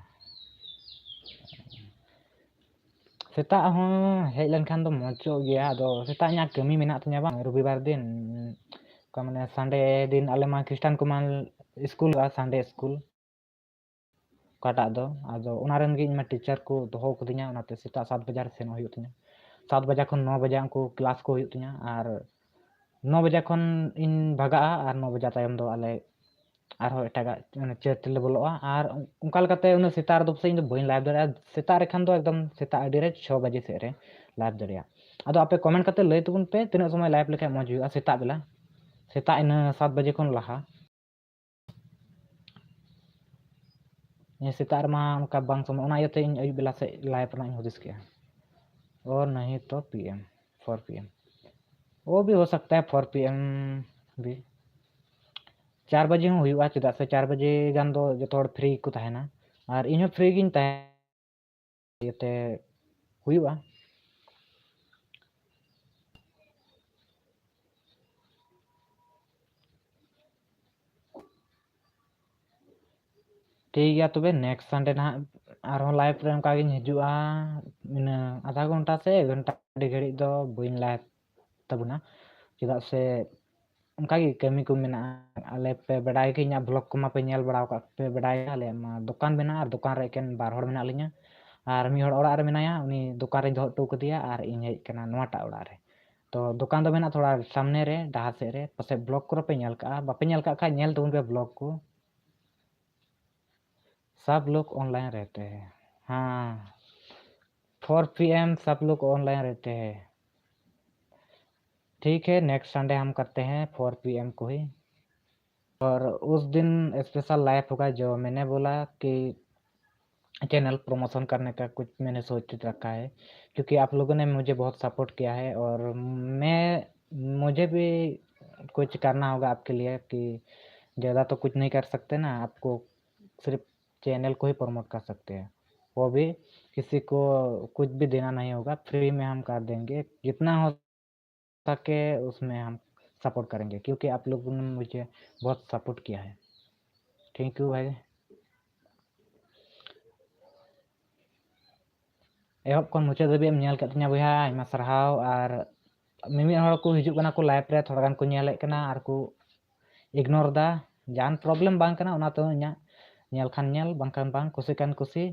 ᱥᱮᱛᱟᱜ ᱦᱚᱸ ᱦᱮᱡ ᱞᱮᱱᱠᱷᱟᱱ ᱫᱚ ᱢᱚᱡᱚᱜ ᱜᱮᱭᱟ, ᱟᱫᱚ ᱥᱮᱛᱟᱜ ᱤᱧᱟᱹᱜ ᱠᱟᱹᱢᱤ ᱢᱮᱱᱟᱜ ᱛᱤᱧᱟᱹ ᱵᱟᱝ, ᱨᱚᱵᱤᱵᱟᱨ ᱫᱤᱱ, ᱚᱠᱟ ᱢᱟᱱᱮ ᱥᱟᱱᱰᱮ ᱫᱤᱱ ᱟᱞᱮ ᱢᱟ ᱠᱷᱨᱤᱥᱴᱟᱱ ᱠᱚᱢᱟ ᱥᱠᱩᱞ ᱦᱩᱭᱩᱜᱼᱟ, ᱥᱟᱱᱰᱮ ᱥᱠᱩᱞ ᱚᱠᱟᱴᱟᱜ ᱫᱚ, ᱟᱫᱚ ᱚᱱᱟ ᱨᱮᱱ ᱜᱮ ᱤᱧ ᱢᱟ ᱴᱤᱪᱟᱨ ᱠᱚ ᱫᱚᱦᱚ ᱠᱟᱹᱫᱤᱧᱟ, ᱚᱱᱟᱛᱮ ᱥᱮᱛᱟᱜ ᱥᱟᱛ ᱵᱟᱡᱟ ᱨᱮ ᱥᱮᱱᱚᱜ ᱦᱩᱭᱩᱜ ᱛᱤᱧᱟᱹ᱾ ᱥᱟᱛ ᱵᱟᱡᱟ ᱠᱷᱚᱱ ᱱᱚ ᱵᱟᱡᱟ ᱩᱱᱠᱩ ᱠᱞᱟᱥ ᱠᱚ ᱦᱩᱭᱩᱜ ᱛᱤᱧᱟᱹ, ᱟᱨ ᱱᱚ ᱵᱟᱡᱟ ᱠᱷᱚᱱ ᱤᱧ ᱵᱷᱟᱜᱟᱜᱼᱟ, ᱟᱨ ᱱᱚ ᱵᱟᱡᱟ ᱛᱟᱭᱚᱢ ᱫᱚ ᱟᱞᱮ ᱟᱨᱦᱚᱸ ᱮᱴᱟᱜᱟᱜ ᱪᱟᱹᱛ ᱨᱮᱞᱮ ᱵᱚᱞᱚᱜᱼᱟ᱾ ᱟᱨ ᱚᱱᱠᱟ ᱞᱮᱠᱟᱛᱮ ᱩᱱᱟᱹᱜ ᱥᱮᱛᱟᱜ ᱨᱮᱫᱚ ᱯᱟᱥᱮᱡ ᱤᱧ ᱫᱚ ᱵᱟᱹᱧ ᱞᱟᱭᱤᱵᱷ ᱫᱟᱲᱮᱭᱟᱜᱼᱟ᱾ ᱥᱮᱛᱟᱜ ᱨᱮ ᱠᱷᱟᱱ ᱫᱚ ᱮᱠᱫᱚᱢ ᱥᱮᱛᱟᱜ ᱟᱹᱰᱤ ᱨᱮ ᱪᱷᱚ ᱵᱟᱡᱮ ᱥᱮᱫ ᱨᱮ ᱞᱟᱭᱤᱵᱷ ᱫᱟᱲᱮᱭᱟᱜᱼᱟ᱾ ᱟᱫᱚ ᱟᱯᱮ ᱠᱚᱢᱮᱱᱴ ᱠᱟᱛᱮ ᱞᱟᱹᱭ ᱛᱟᱵᱚᱱ ᱯᱮ ᱛᱤᱱᱟᱹᱜ ᱥᱚᱢᱚᱭ ᱞᱟᱭᱤᱵᱷ ᱞᱮᱠᱷᱟᱡ ᱢᱚᱡᱽ ᱦᱩᱭᱩᱜᱼᱟ ᱥᱮᱛᱟᱜ ᱵᱮᱞᱟ, ᱥᱮᱛᱟᱜ ᱤᱱᱟᱹ ᱥᱟᱛ ᱵᱟᱡᱮ ᱠᱷᱚᱱ ᱞᱟᱦᱟ᱾ ᱦᱮᱸ, ᱥᱮᱛᱟᱜ ᱨᱮᱢᱟ ᱚᱱᱠᱟ ᱵᱟᱝ ᱥᱚᱢᱚᱭ, ᱚᱱᱟ ᱤᱭᱟᱹᱛᱮ ᱤᱧ ᱟᱹᱭᱩᱵ ᱵᱮᱞᱟ ᱥᱮᱫ ᱞᱟᱭᱤᱵᱷ ᱨᱮᱱᱟᱜ ᱤᱧ ᱦᱩᱫᱤᱥ ᱠᱮᱜᱼᱟ᱾ ᱚ ᱱᱟᱦᱤ ᱛᱚ P M, four P M, ᱳ ᱵᱷᱤ ᱦᱳ ᱥᱟᱠᱛᱟ ᱦᱟᱭ ᱯᱷᱳᱨ ᱯᱤ ᱮᱢ ᱵᱷᱤ, ᱪᱟᱨ ᱵᱟᱡᱮ ᱦᱚᱸ ᱦᱩᱭᱩᱜᱼᱟ, ᱪᱮᱫᱟᱜ ᱥᱮ ᱪᱟᱨ ᱵᱟᱡᱮ ᱜᱟᱱ ᱫᱚ ᱡᱚᱛᱚ ᱦᱚᱲ ᱯᱷᱨᱤ ᱜᱮᱠᱚ ᱛᱟᱦᱮᱱᱟ, ᱟᱨ ᱤᱧ ᱦᱚᱸ ᱯᱷᱨᱤ ᱜᱤᱧ ᱛᱟᱦᱮᱱᱟ, ᱤᱭᱟᱹᱛᱮ ᱦᱩᱭᱩᱜᱼᱟ᱾ ᱴᱷᱤᱠ ᱜᱮᱭᱟ, ᱛᱚᱵᱮ ᱱᱮᱠᱥᱴ ᱥᱟᱱᱰᱮ ᱱᱟᱦᱟᱜ ᱟᱨᱦᱚᱸ ᱞᱟᱭᱤᱵᱷ ᱨᱮ ᱚᱱᱠᱟ ᱜᱤᱧ ᱦᱤᱡᱩᱜᱼᱟ᱾ ᱤᱱᱟᱹ ᱟᱫᱷᱟ ᱜᱷᱚᱱᱴᱟ ᱥᱮ ᱮᱠ ᱜᱷᱚᱱᱴᱟ, ᱟᱹᱰᱤ ᱜᱷᱟᱹᱲᱤᱡ ᱫᱚ ᱵᱟᱹᱧ ᱞᱟᱭᱤᱵᱷ ᱛᱟᱵᱚᱱᱟ, ᱪᱮᱫᱟᱜ ᱥᱮ ᱚᱱᱠᱟ ᱜᱮ ᱠᱟᱹᱢᱤ ᱠᱚ ᱢᱮᱱᱟᱜᱼᱟ᱾ ᱟᱞᱮ ᱯᱮ ᱵᱟᱰᱟᱭ ᱜᱮ, ᱤᱧᱟᱹᱜ ᱵᱷᱞᱚᱜ ᱠᱚᱢᱟ ᱯᱮ ᱧᱮᱞ ᱵᱟᱲᱟ ᱟᱠᱟᱫ, ᱯᱮ ᱵᱟᱰᱟᱭᱟ, ᱟᱞᱮ ᱢᱟ ᱫᱚᱠᱟᱱ ᱢᱮᱱᱟᱜᱼᱟ ᱟᱨ ᱫᱚᱠᱟᱱ ᱨᱮ ᱮᱠᱮᱱ ᱵᱟᱨ ᱦᱚᱲ ᱢᱮᱱᱟᱜ ᱞᱤᱧᱟ, ᱟᱨ ᱢᱤᱫ ᱦᱚᱲ ᱚᱲᱟᱜ ᱨᱮ ᱢᱮᱱᱟᱭᱟ, ᱩᱱᱤ ᱫᱚᱠᱟᱱ ᱨᱮᱧ ᱫᱚᱦᱚ ᱦᱚᱴᱚ ᱠᱟᱫᱮᱭᱟ ᱟᱨ ᱤᱧ ᱦᱮᱡ ᱟᱠᱟᱱᱟ ᱱᱚᱣᱟᱴᱟᱜ ᱚᱲᱟᱜ ᱨᱮ᱾ ᱛᱚ ᱫᱚᱠᱟᱱ ᱫᱚ ᱢᱮᱱᱟᱜᱼᱟ ᱛᱷᱚᱲᱟ ᱥᱟᱢᱱᱮ ᱨᱮ, ᱰᱟᱦᱟᱨ ᱥᱮᱫ ᱨᱮ, ᱯᱟᱥᱮᱡ ᱵᱷᱞᱚᱜ ᱠᱚᱨᱮ ᱯᱮ ᱧᱮᱞ ᱠᱟᱜᱼᱟ, ᱵᱟᱯᱮ ᱧᱮᱞ ᱠᱟᱜ ᱠᱷᱟᱡ ᱧᱮᱞ ᱛᱟᱵᱚᱱ ᱯᱮ ᱵᱷᱞᱚᱜ ᱠᱚ᱾ सब लोग ऑनलाइन रहते हैं। हाँ, फोर पी एम सब लोग ऑनलाइन रहते हैं। ठीक है, नेक्स्ट संडे हम करते हैं फोर पी एम को ही। और उस दिन स्पेशल लाइव होगा, जो मैंने बोला कि चैनल प्रमोशन करने का कुछ मैंने सोच रखा है, क्योंकि आप लोगों ने मुझे बहुत सपोर्ट किया है और मैं, मुझे भी कुछ करना होगा आपके लिए, कि ज़्यादा तो कुछ नहीं कर सकते ना, आपको सिर्फ चैनल को ही प्रमोट कर सकते हैं, वो भी किसी को कुछ भी देना नहीं होगा, फ्री में हम कर देंगे। जितना हो सके उसमें हम सपोर्ट करेंगे, क्योंकि आप लोगों ने मुझे बहुत सपोर्ट किया है। थैंक यू भाई। ᱮᱦᱚᱵ ᱠᱷᱚᱱ ᱢᱩᱪᱟᱹᱫ ᱫᱷᱟᱹᱵᱤᱡ ᱮᱢ ᱧᱮᱞ ᱠᱮᱫ ᱛᱤᱧᱟ ᱵᱚᱭᱦᱟ, ᱟᱭᱢᱟ ᱥᱟᱨᱦᱟᱣ᱾ ᱟᱨ ᱢᱤᱢᱤᱫ ᱦᱚᱲ ᱠᱚ ᱦᱤᱡᱩᱜ ᱠᱟᱱᱟ ᱠᱚ ᱞᱟᱭᱤᱵᱷ ᱨᱮ, ᱛᱷᱚᱲᱟ ᱜᱟᱱ ᱠᱚ ᱧᱮᱞᱮᱫ ᱠᱟᱱᱟ ᱟᱨ ᱠᱚ ᱤᱜᱱᱳᱨ ᱫᱟ᱾ ᱡᱟᱦᱟᱱ ᱯᱨᱚᱵᱞᱮᱢ ᱵᱟᱝ ᱠᱟᱱᱟ, ᱚᱱᱟ ᱛᱮᱦᱚᱸ ᱤᱧᱟᱹᱜ ᱧᱮᱞ ᱠᱷᱟᱱ ᱧᱮᱞ, ᱵᱟᱝᱠᱷᱟᱱ ᱵᱟᱝ, ᱠᱩᱥᱤ ᱠᱷᱟᱱ ᱠᱩᱥᱤ᱾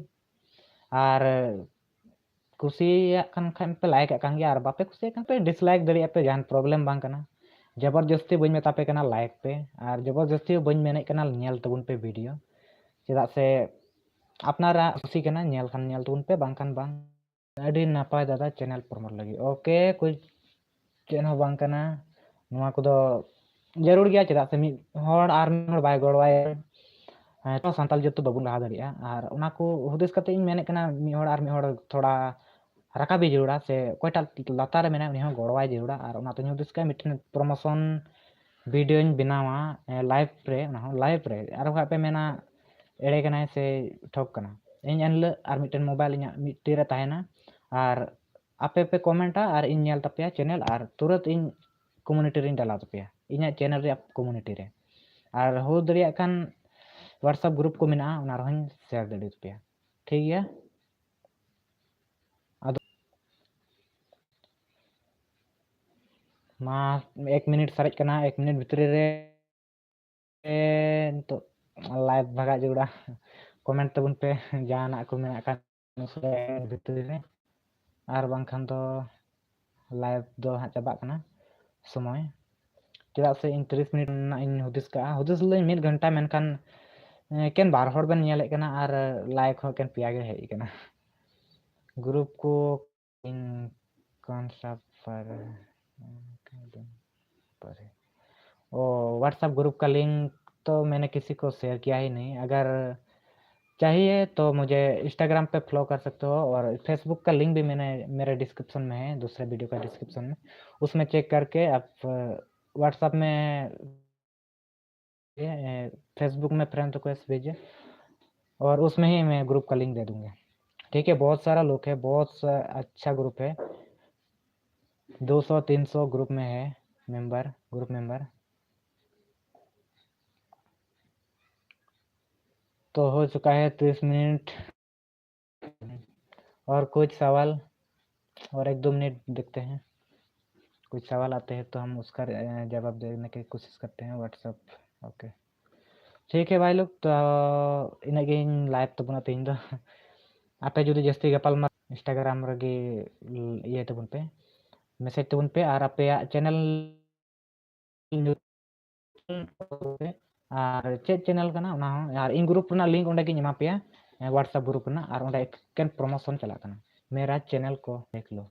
ᱟᱨ ᱠᱩᱥᱤᱭᱟᱜ ᱠᱟᱱ ᱠᱷᱟᱱ ᱯᱮ ᱞᱟᱭᱤᱠ ᱟᱜ ᱠᱟᱱ ᱜᱮᱭᱟ, ᱟᱨ ᱵᱟᱯᱮ ᱠᱩᱥᱤᱭᱟᱜ ᱠᱟᱱ ᱯᱮ ᱰᱤᱥᱞᱟᱭᱤᱠ ᱫᱟᱲᱮᱭᱟᱜᱼᱟ ᱯᱮ, ᱡᱟᱦᱟᱱ ᱯᱨᱚᱵᱞᱮᱢ ᱵᱟᱝ ᱠᱟᱱᱟ᱾ ᱡᱚᱵᱚᱨᱡᱚᱥᱛᱤ ᱵᱟᱹᱧ ᱢᱮᱛᱟ ᱯᱮ ᱠᱟᱱᱟ ᱞᱟᱭᱤᱠ ᱯᱮ, ᱟᱨ ᱡᱚᱵᱚᱨᱡᱚᱥᱛᱤ ᱦᱚᱸ ᱵᱟᱹᱧ ᱢᱮᱱᱮᱫ ᱠᱟᱱᱟ ᱧᱮᱞ ᱛᱟᱵᱚᱱ ᱯᱮ ᱵᱷᱤᱰᱤᱭᱳ, ᱪᱮᱫᱟᱜ ᱥᱮ ᱟᱯᱱᱟᱨᱟᱜ ᱠᱩᱥᱤ ᱠᱟᱱᱟ, ᱧᱮᱞ ᱠᱷᱟᱱ ᱧᱮᱞ ᱛᱟᱵᱚᱱ ᱯᱮ, ᱵᱟᱝᱠᱷᱟᱱ ᱵᱟᱝ᱾ ᱟᱹᱰᱤ ᱱᱟᱯᱟᱭ ᱫᱟᱫᱟ ᱪᱮᱱᱮᱞ ᱯᱨᱚᱢᱳᱴ ᱞᱟᱹᱜᱤᱫ᱾ ᱳᱠᱮ, ᱠᱳᱭ ᱪᱮᱫ ᱦᱚᱸ ᱵᱟᱝ ᱠᱟᱱᱟ, ᱱᱚᱣᱟ ᱠᱚᱫᱚ ᱡᱟᱹᱨᱩᱲ ᱜᱮᱭᱟ, ᱪᱮᱫᱟᱜ ᱥᱮ ᱢᱤᱫ ᱦᱚᱲ ᱟᱨ ᱢᱤᱫ ᱦᱚᱲ ᱵᱟᱭ ᱜᱚᱲᱚᱣᱟᱭ᱾ ᱦᱮᱸ, ᱛᱚ ᱥᱟᱱᱛᱟᱲ ᱡᱟᱹᱛ ᱫᱚ ᱵᱟᱵᱚᱱ ᱞᱟᱦᱟ ᱫᱟᱲᱮᱭᱟᱜᱼᱟ᱾ ᱟᱨ ᱚᱱᱟ ᱠᱚ ᱦᱩᱫᱤᱥ ᱠᱟᱛᱮ ᱤᱧ ᱢᱮᱱᱮᱫ ᱠᱟᱱᱟ, ᱢᱤᱫ ᱦᱚᱲ ᱟᱨ ᱢᱤᱫ ᱦᱚᱲ ᱛᱷᱚᱲᱟ ᱨᱟᱠᱟᱵᱮ ᱡᱟᱹᱨᱩᱲᱟ, ᱥᱮ ᱚᱠᱚᱭᱴᱟᱜ ᱞᱟᱛᱟᱨ ᱨᱮ ᱢᱮᱱᱟᱭ ᱩᱱᱤ ᱦᱚᱸ ᱜᱚᱲᱚᱣᱟᱭ ᱡᱟᱹᱨᱩᱲᱟ᱾ ᱟᱨ ᱚᱱᱟᱛᱮᱧ ᱦᱩᱫᱤᱥ ᱠᱟᱜᱼᱟ ᱢᱤᱫᱴᱮᱱ ᱯᱨᱚᱢᱳᱥᱚᱱ ᱵᱷᱤᱰᱤᱭᱳᱧ ᱵᱮᱱᱟᱣᱟ ᱞᱟᱭᱤᱵᱷ ᱨᱮ, ᱚᱱᱟ ᱦᱚᱸ ᱞᱟᱭᱤᱵᱷ ᱨᱮ᱾ ᱟᱨ ᱵᱟᱠᱷᱟᱡ ᱯᱮ ᱢᱮᱱᱟ ᱮᱲᱮ ᱠᱟᱱᱟᱭ ᱥᱮ ᱴᱷᱚᱠ ᱠᱟᱱᱟ᱾ ᱤᱧ ᱮᱱᱦᱤᱞᱳᱜ ᱟᱨ ᱢᱤᱫᱴᱮᱱ ᱢᱳᱵᱟᱭᱤᱞ ᱤᱧᱟᱹᱜ ᱢᱤᱫ ᱛᱤ ᱨᱮ ᱛᱟᱦᱮᱱᱟ, ᱟᱨ ᱟᱯᱮ ᱯᱮ ᱠᱚᱢᱮᱱᱴᱟ ᱟᱨ ᱤᱧ ᱧᱮᱞ ᱛᱟᱯᱮᱭᱟ ᱪᱮᱱᱮᱞ, ᱟᱨ ᱛᱩᱨᱟᱹᱛ ᱤᱧ ᱠᱚᱢᱩᱱᱤᱴᱤ ᱨᱤᱧ ᱰᱟᱞᱟᱣ ᱛᱟᱯᱮᱭᱟ, ᱤᱧᱟᱹᱜ ᱪᱮᱱᱮᱞ ᱨᱮᱭᱟᱜ ᱠᱚᱢᱩᱱᱤᱴᱤ ᱨᱮ᱾ ᱟᱨ ᱦᱩᱭ ᱫᱟᱲᱮᱭᱟᱜ ᱠᱷᱟᱱ WhatsApp ᱜᱨᱩᱯ ᱠᱚ ᱢᱮᱱᱟᱜᱼᱟ, ᱚᱱᱟ ᱨᱮᱦᱚᱸᱧ ᱥᱮᱭᱟᱨ ᱫᱟᱲᱮ ᱛᱟᱯᱮᱭᱟ᱾ ᱴᱷᱤᱠ ᱜᱮᱭᱟ, ᱟᱫᱚ ᱢᱟ ᱮᱠ ᱢᱤᱱᱤᱴ ᱥᱟᱨᱮᱡ ᱠᱟᱱᱟ, ᱮᱠ ᱢᱤᱱᱤᱴ ᱵᱷᱤᱛᱨᱤ ᱨᱮ ᱱᱤᱛᱚᱜ ᱞᱟᱭᱤᱵᱷ ᱵᱷᱟᱜᱟᱜ ᱡᱟᱹᱨᱩᱲᱟ᱾ ᱠᱚᱢᱮᱱᱴ ᱛᱟᱵᱚᱱ ᱯᱮ ᱡᱟᱦᱟᱱᱟᱜ ᱠᱚ ᱢᱮᱱᱟᱜ ᱠᱷᱟᱱ ᱵᱷᱤᱛᱨᱤ ᱨᱮ, ᱟᱨ ᱵᱟᱝᱠᱷᱟᱱ ᱫᱚ ᱞᱟᱭᱤᱵᱷ ᱫᱚ ᱦᱟᱸᱜ ᱪᱟᱵᱟᱜ ᱠᱟᱱᱟ ᱥᱚᱢᱚᱭ, ᱪᱮᱫᱟᱜ ᱥᱮ ᱤᱧ ᱛᱤᱨᱤᱥ ᱢᱤᱱᱤᱴ ᱨᱮᱱᱟᱜ ᱤᱧ ᱦᱩᱫᱤᱥ ᱠᱟᱜᱼᱟ᱾ ᱦᱩᱫᱤᱥ ᱞᱮᱫᱟᱹᱧ ᱢᱤᱫ ᱜᱷᱚᱱᱴᱟ, ᱢᱮᱱᱠᱷᱟᱱ ᱮᱠᱮᱱ ᱵᱟᱨ ᱦᱚᱲ ᱵᱮᱱ ᱧᱮᱞᱮᱫ ᱠᱟᱱᱟ ᱟᱨ ᱞᱟᱭᱤᱠ ᱦᱚᱸ ᱮᱠᱮᱱ ᱯᱮᱭᱟ ᱜᱮ ᱦᱮᱡ ᱟᱠᱟᱱᱟ᱾ ᱜᱨᱩᱯ ᱠᱚ ᱤᱧ ᱠᱚᱱ ᱥᱟ ᱯᱟᱨ ᱯᱟᱨᱮ। ओ, WhatsApp ग्रुप का लिंक तो मैंने किसी को शेयर किया ही नहीं। अगर चाहिए तो मुझे Instagram पे फॉलो कर सकते हो, और Facebook का लिंक भी मैंने, मेरे डिस्क्रिप्शन में है, दूसरे वीडियो का डिस्क्रिप्शन में, उसमें चेक करके आप WhatsApp में, फेसबुक में फ्रेंड रिक्वेस्ट भेजिए, और उसमें ही मैं ग्रुप का लिंक दे दूंगा। ठीक है, बहुत सारा लोग है, बहुत सा-, अच्छा ग्रुप है, दो सौ तीन सौ ग्रुप में है मेंबर, ग्रुप मेंबर। तो हो चुका है तीस मिनट। और कुछ सवाल, और एक दो मिनट देखते हैं, कुछ सवाल आते हैं तो हम उसका अ, जवाब देने की कोशिश करते हैं। WhatsApp, ओके, ठीक है भाई लोग, तो ᱤᱱᱟᱹᱜ ᱜᱤᱧ ᱞᱟᱭᱤᱵᱷ ᱛᱟᱵᱚᱱᱟ ᱛᱮᱦᱮᱧ ᱫᱚ᱾ ᱟᱯᱮ ᱡᱩᱫᱤ ᱡᱟᱹᱥᱛᱤ ᱜᱟᱯᱟᱞ ᱢᱟᱨᱟᱣ Instagram ᱨᱮᱜᱮ ᱤᱭᱟᱹᱭ ᱛᱟᱵᱚᱱ ᱯᱮ, ᱢᱮᱥᱮᱡᱽ ᱛᱟᱵᱚᱱ ᱯᱮ, ᱟᱨ ᱟᱯᱮᱭᱟᱜ ᱪᱮᱱᱮᱞ ᱟᱨ ᱪᱮᱫ ᱪᱮᱱᱮᱞ ᱠᱟᱱᱟ ᱚᱱᱟ ᱦᱚᱸ, ᱟᱨ ᱤᱧ ᱜᱨᱩᱯ ᱨᱮᱱᱟᱜ ᱞᱤᱝᱠ ᱚᱸᱰᱮ ᱜᱤᱧ ᱮᱢᱟ ᱯᱮᱭᱟ, ᱦᱮᱸ, WhatsApp ᱜᱨᱩᱯ ᱨᱮᱱᱟᱜ, ᱟᱨ ᱚᱸᱰᱮ ᱮᱠᱮᱱ ᱯᱨᱚᱢᱳᱥᱚᱱ ᱪᱟᱞᱟᱜ ᱠᱟᱱᱟ, ᱢᱮᱨᱟ ᱪᱮᱱᱮᱞ ᱠᱚ ᱫᱮᱠᱷ ᱞᱳ᱾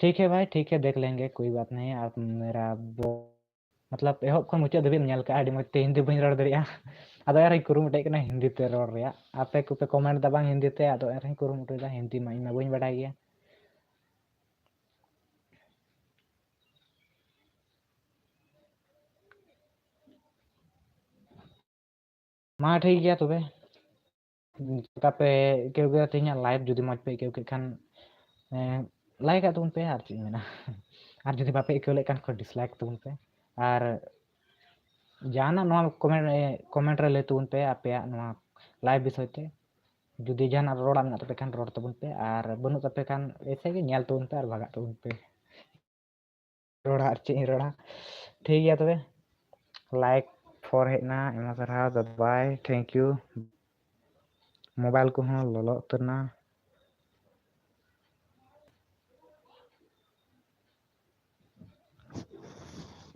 ᱴᱷᱤᱠ ᱦᱮ ᱵᱷᱟᱭ, ᱴᱷᱤᱠ ᱦᱮ, ᱫᱮᱠᱷ ᱞᱮᱝᱜᱮ, ᱠᱳᱭ ᱵᱟᱛ ᱱᱟᱦᱤ, ᱟᱯ ᱢᱮᱨᱟ ᱵᱚ-, ᱢᱚᱛᱞᱚᱵ ᱮᱦᱚᱵ ᱠᱷᱚᱱ ᱢᱩᱪᱟᱹᱫ ᱫᱷᱟᱹᱵᱤᱡ ᱮᱢ ᱧᱮᱞ ᱠᱟᱜᱼᱟ, ᱟᱹᱰᱤ ᱢᱚᱡᱽ ᱛᱮ ᱦᱤᱱᱫᱤ ᱵᱟᱹᱧ ᱨᱚᱲ ᱫᱟᱲᱮᱭᱟᱜᱼᱟ, ᱟᱫᱚ ᱮᱱᱨᱮᱦᱚᱸᱧ ᱠᱩᱨᱩᱢᱩᱴᱩᱭᱮᱫ ᱠᱟᱱᱟ ᱦᱤᱱᱫᱤ ᱛᱮ ᱨᱚᱲ ᱨᱮᱭᱟᱜ, ᱟᱯᱮ ᱠᱚᱯᱮ ᱠᱚᱢᱮᱱᱴ ᱫᱟ ᱵᱟᱝ ᱦᱤᱱᱫᱤ ᱛᱮ, ᱟᱫᱚ ᱮᱱᱨᱮᱦᱚᱸᱧ ᱠᱩᱨᱩᱢᱩᱴᱩᱭᱮᱫᱟ, ᱦᱤᱱᱫᱤ ᱢᱟ ᱤᱧ ᱢᱟ ᱵᱟᱹᱧ ᱵᱟᱰᱟᱭ ᱜᱮᱭᱟ᱾ ᱢᱟ ᱴᱷᱤᱠ ᱜᱮᱭᱟ ᱛᱚᱵᱮ, ᱪᱮᱠᱟ ᱯᱮ ᱟᱹᱭᱠᱟᱹᱣ ᱠᱮᱫᱟ ᱛᱮᱦᱮᱧᱟᱜ ᱞᱟᱭᱤᱵᱷ? ᱡᱩᱫᱤ ᱢᱚᱡᱽ ᱯᱮ ᱟᱹᱭᱠᱟᱹᱣ ᱠᱮᱫ ᱠᱷᱟᱱ ᱞᱟᱭᱤᱠ ᱟᱜ ᱛᱟᱵᱚᱱ ᱯᱮ, ᱟᱨ ᱪᱮᱫ ᱤᱧ ᱢᱮᱱᱟ᱾ ᱟᱨ ᱡᱩᱫᱤ ᱵᱟᱯᱮ ᱟᱹᱭᱠᱟᱹᱣ ᱞᱮᱫ ᱠᱷᱟᱱ ᱰᱤᱥᱞᱟᱭᱤᱠ ᱛᱟᱵᱚᱱ ᱯᱮ, ᱟᱨ ᱡᱟᱦᱟᱱᱟᱜ ᱱᱚᱣᱟ ᱠᱚᱢᱮᱱᱴ ᱠᱚᱢᱮᱱᱴ ᱨᱮ ᱞᱟᱹᱭ ᱛᱟᱵᱚᱱ ᱯᱮ ᱟᱯᱮᱭᱟᱜ ᱱᱚᱣᱟ ᱞᱟᱭᱤᱵᱷ ᱵᱤᱥᱚᱭ ᱛᱮ᱾ ᱡᱩᱫᱤ ᱡᱟᱦᱟᱱᱟᱜ ᱨᱚᱲᱟᱜ ᱢᱮᱱᱟᱜ ᱛᱟᱯᱮ ᱠᱷᱟᱱ ᱨᱚᱲ ᱛᱟᱵᱚᱱ ᱯᱮ, ᱟᱨ ᱵᱟᱹᱱᱩᱜ ᱛᱟᱯᱮ ᱠᱷᱟᱱ ᱮᱭᱥᱮ ᱜᱮ ᱧᱮᱞ ᱛᱟᱵᱚᱱ ᱯᱮ ᱟᱨ ᱵᱷᱟᱜᱟᱜ ᱛᱟᱵᱚᱱ ᱯᱮ᱾ ᱨᱚᱲᱟ ᱟᱨ ᱪᱮᱫ ᱤᱧ ᱨᱚᱲᱟ, ᱴᱷᱤᱠ ᱜᱮᱭᱟ ᱛᱚᱵᱮ᱾ ᱞᱟᱭᱤᱠ ᱯᱷᱳᱨ ᱦᱮᱡ ᱮᱱᱟ, ᱟᱭᱢᱟ ᱥᱟᱨᱦᱟᱣ, ᱵᱟᱭ ᱵᱟᱭ, ᱛᱷᱮᱝᱠ ᱭᱩ᱾ ᱢᱳᱵᱟᱭᱤᱞ ᱠᱚᱦᱚᱸ ᱞᱚᱞᱚ ᱩᱛᱟᱹᱨ ᱮᱱᱟ᱾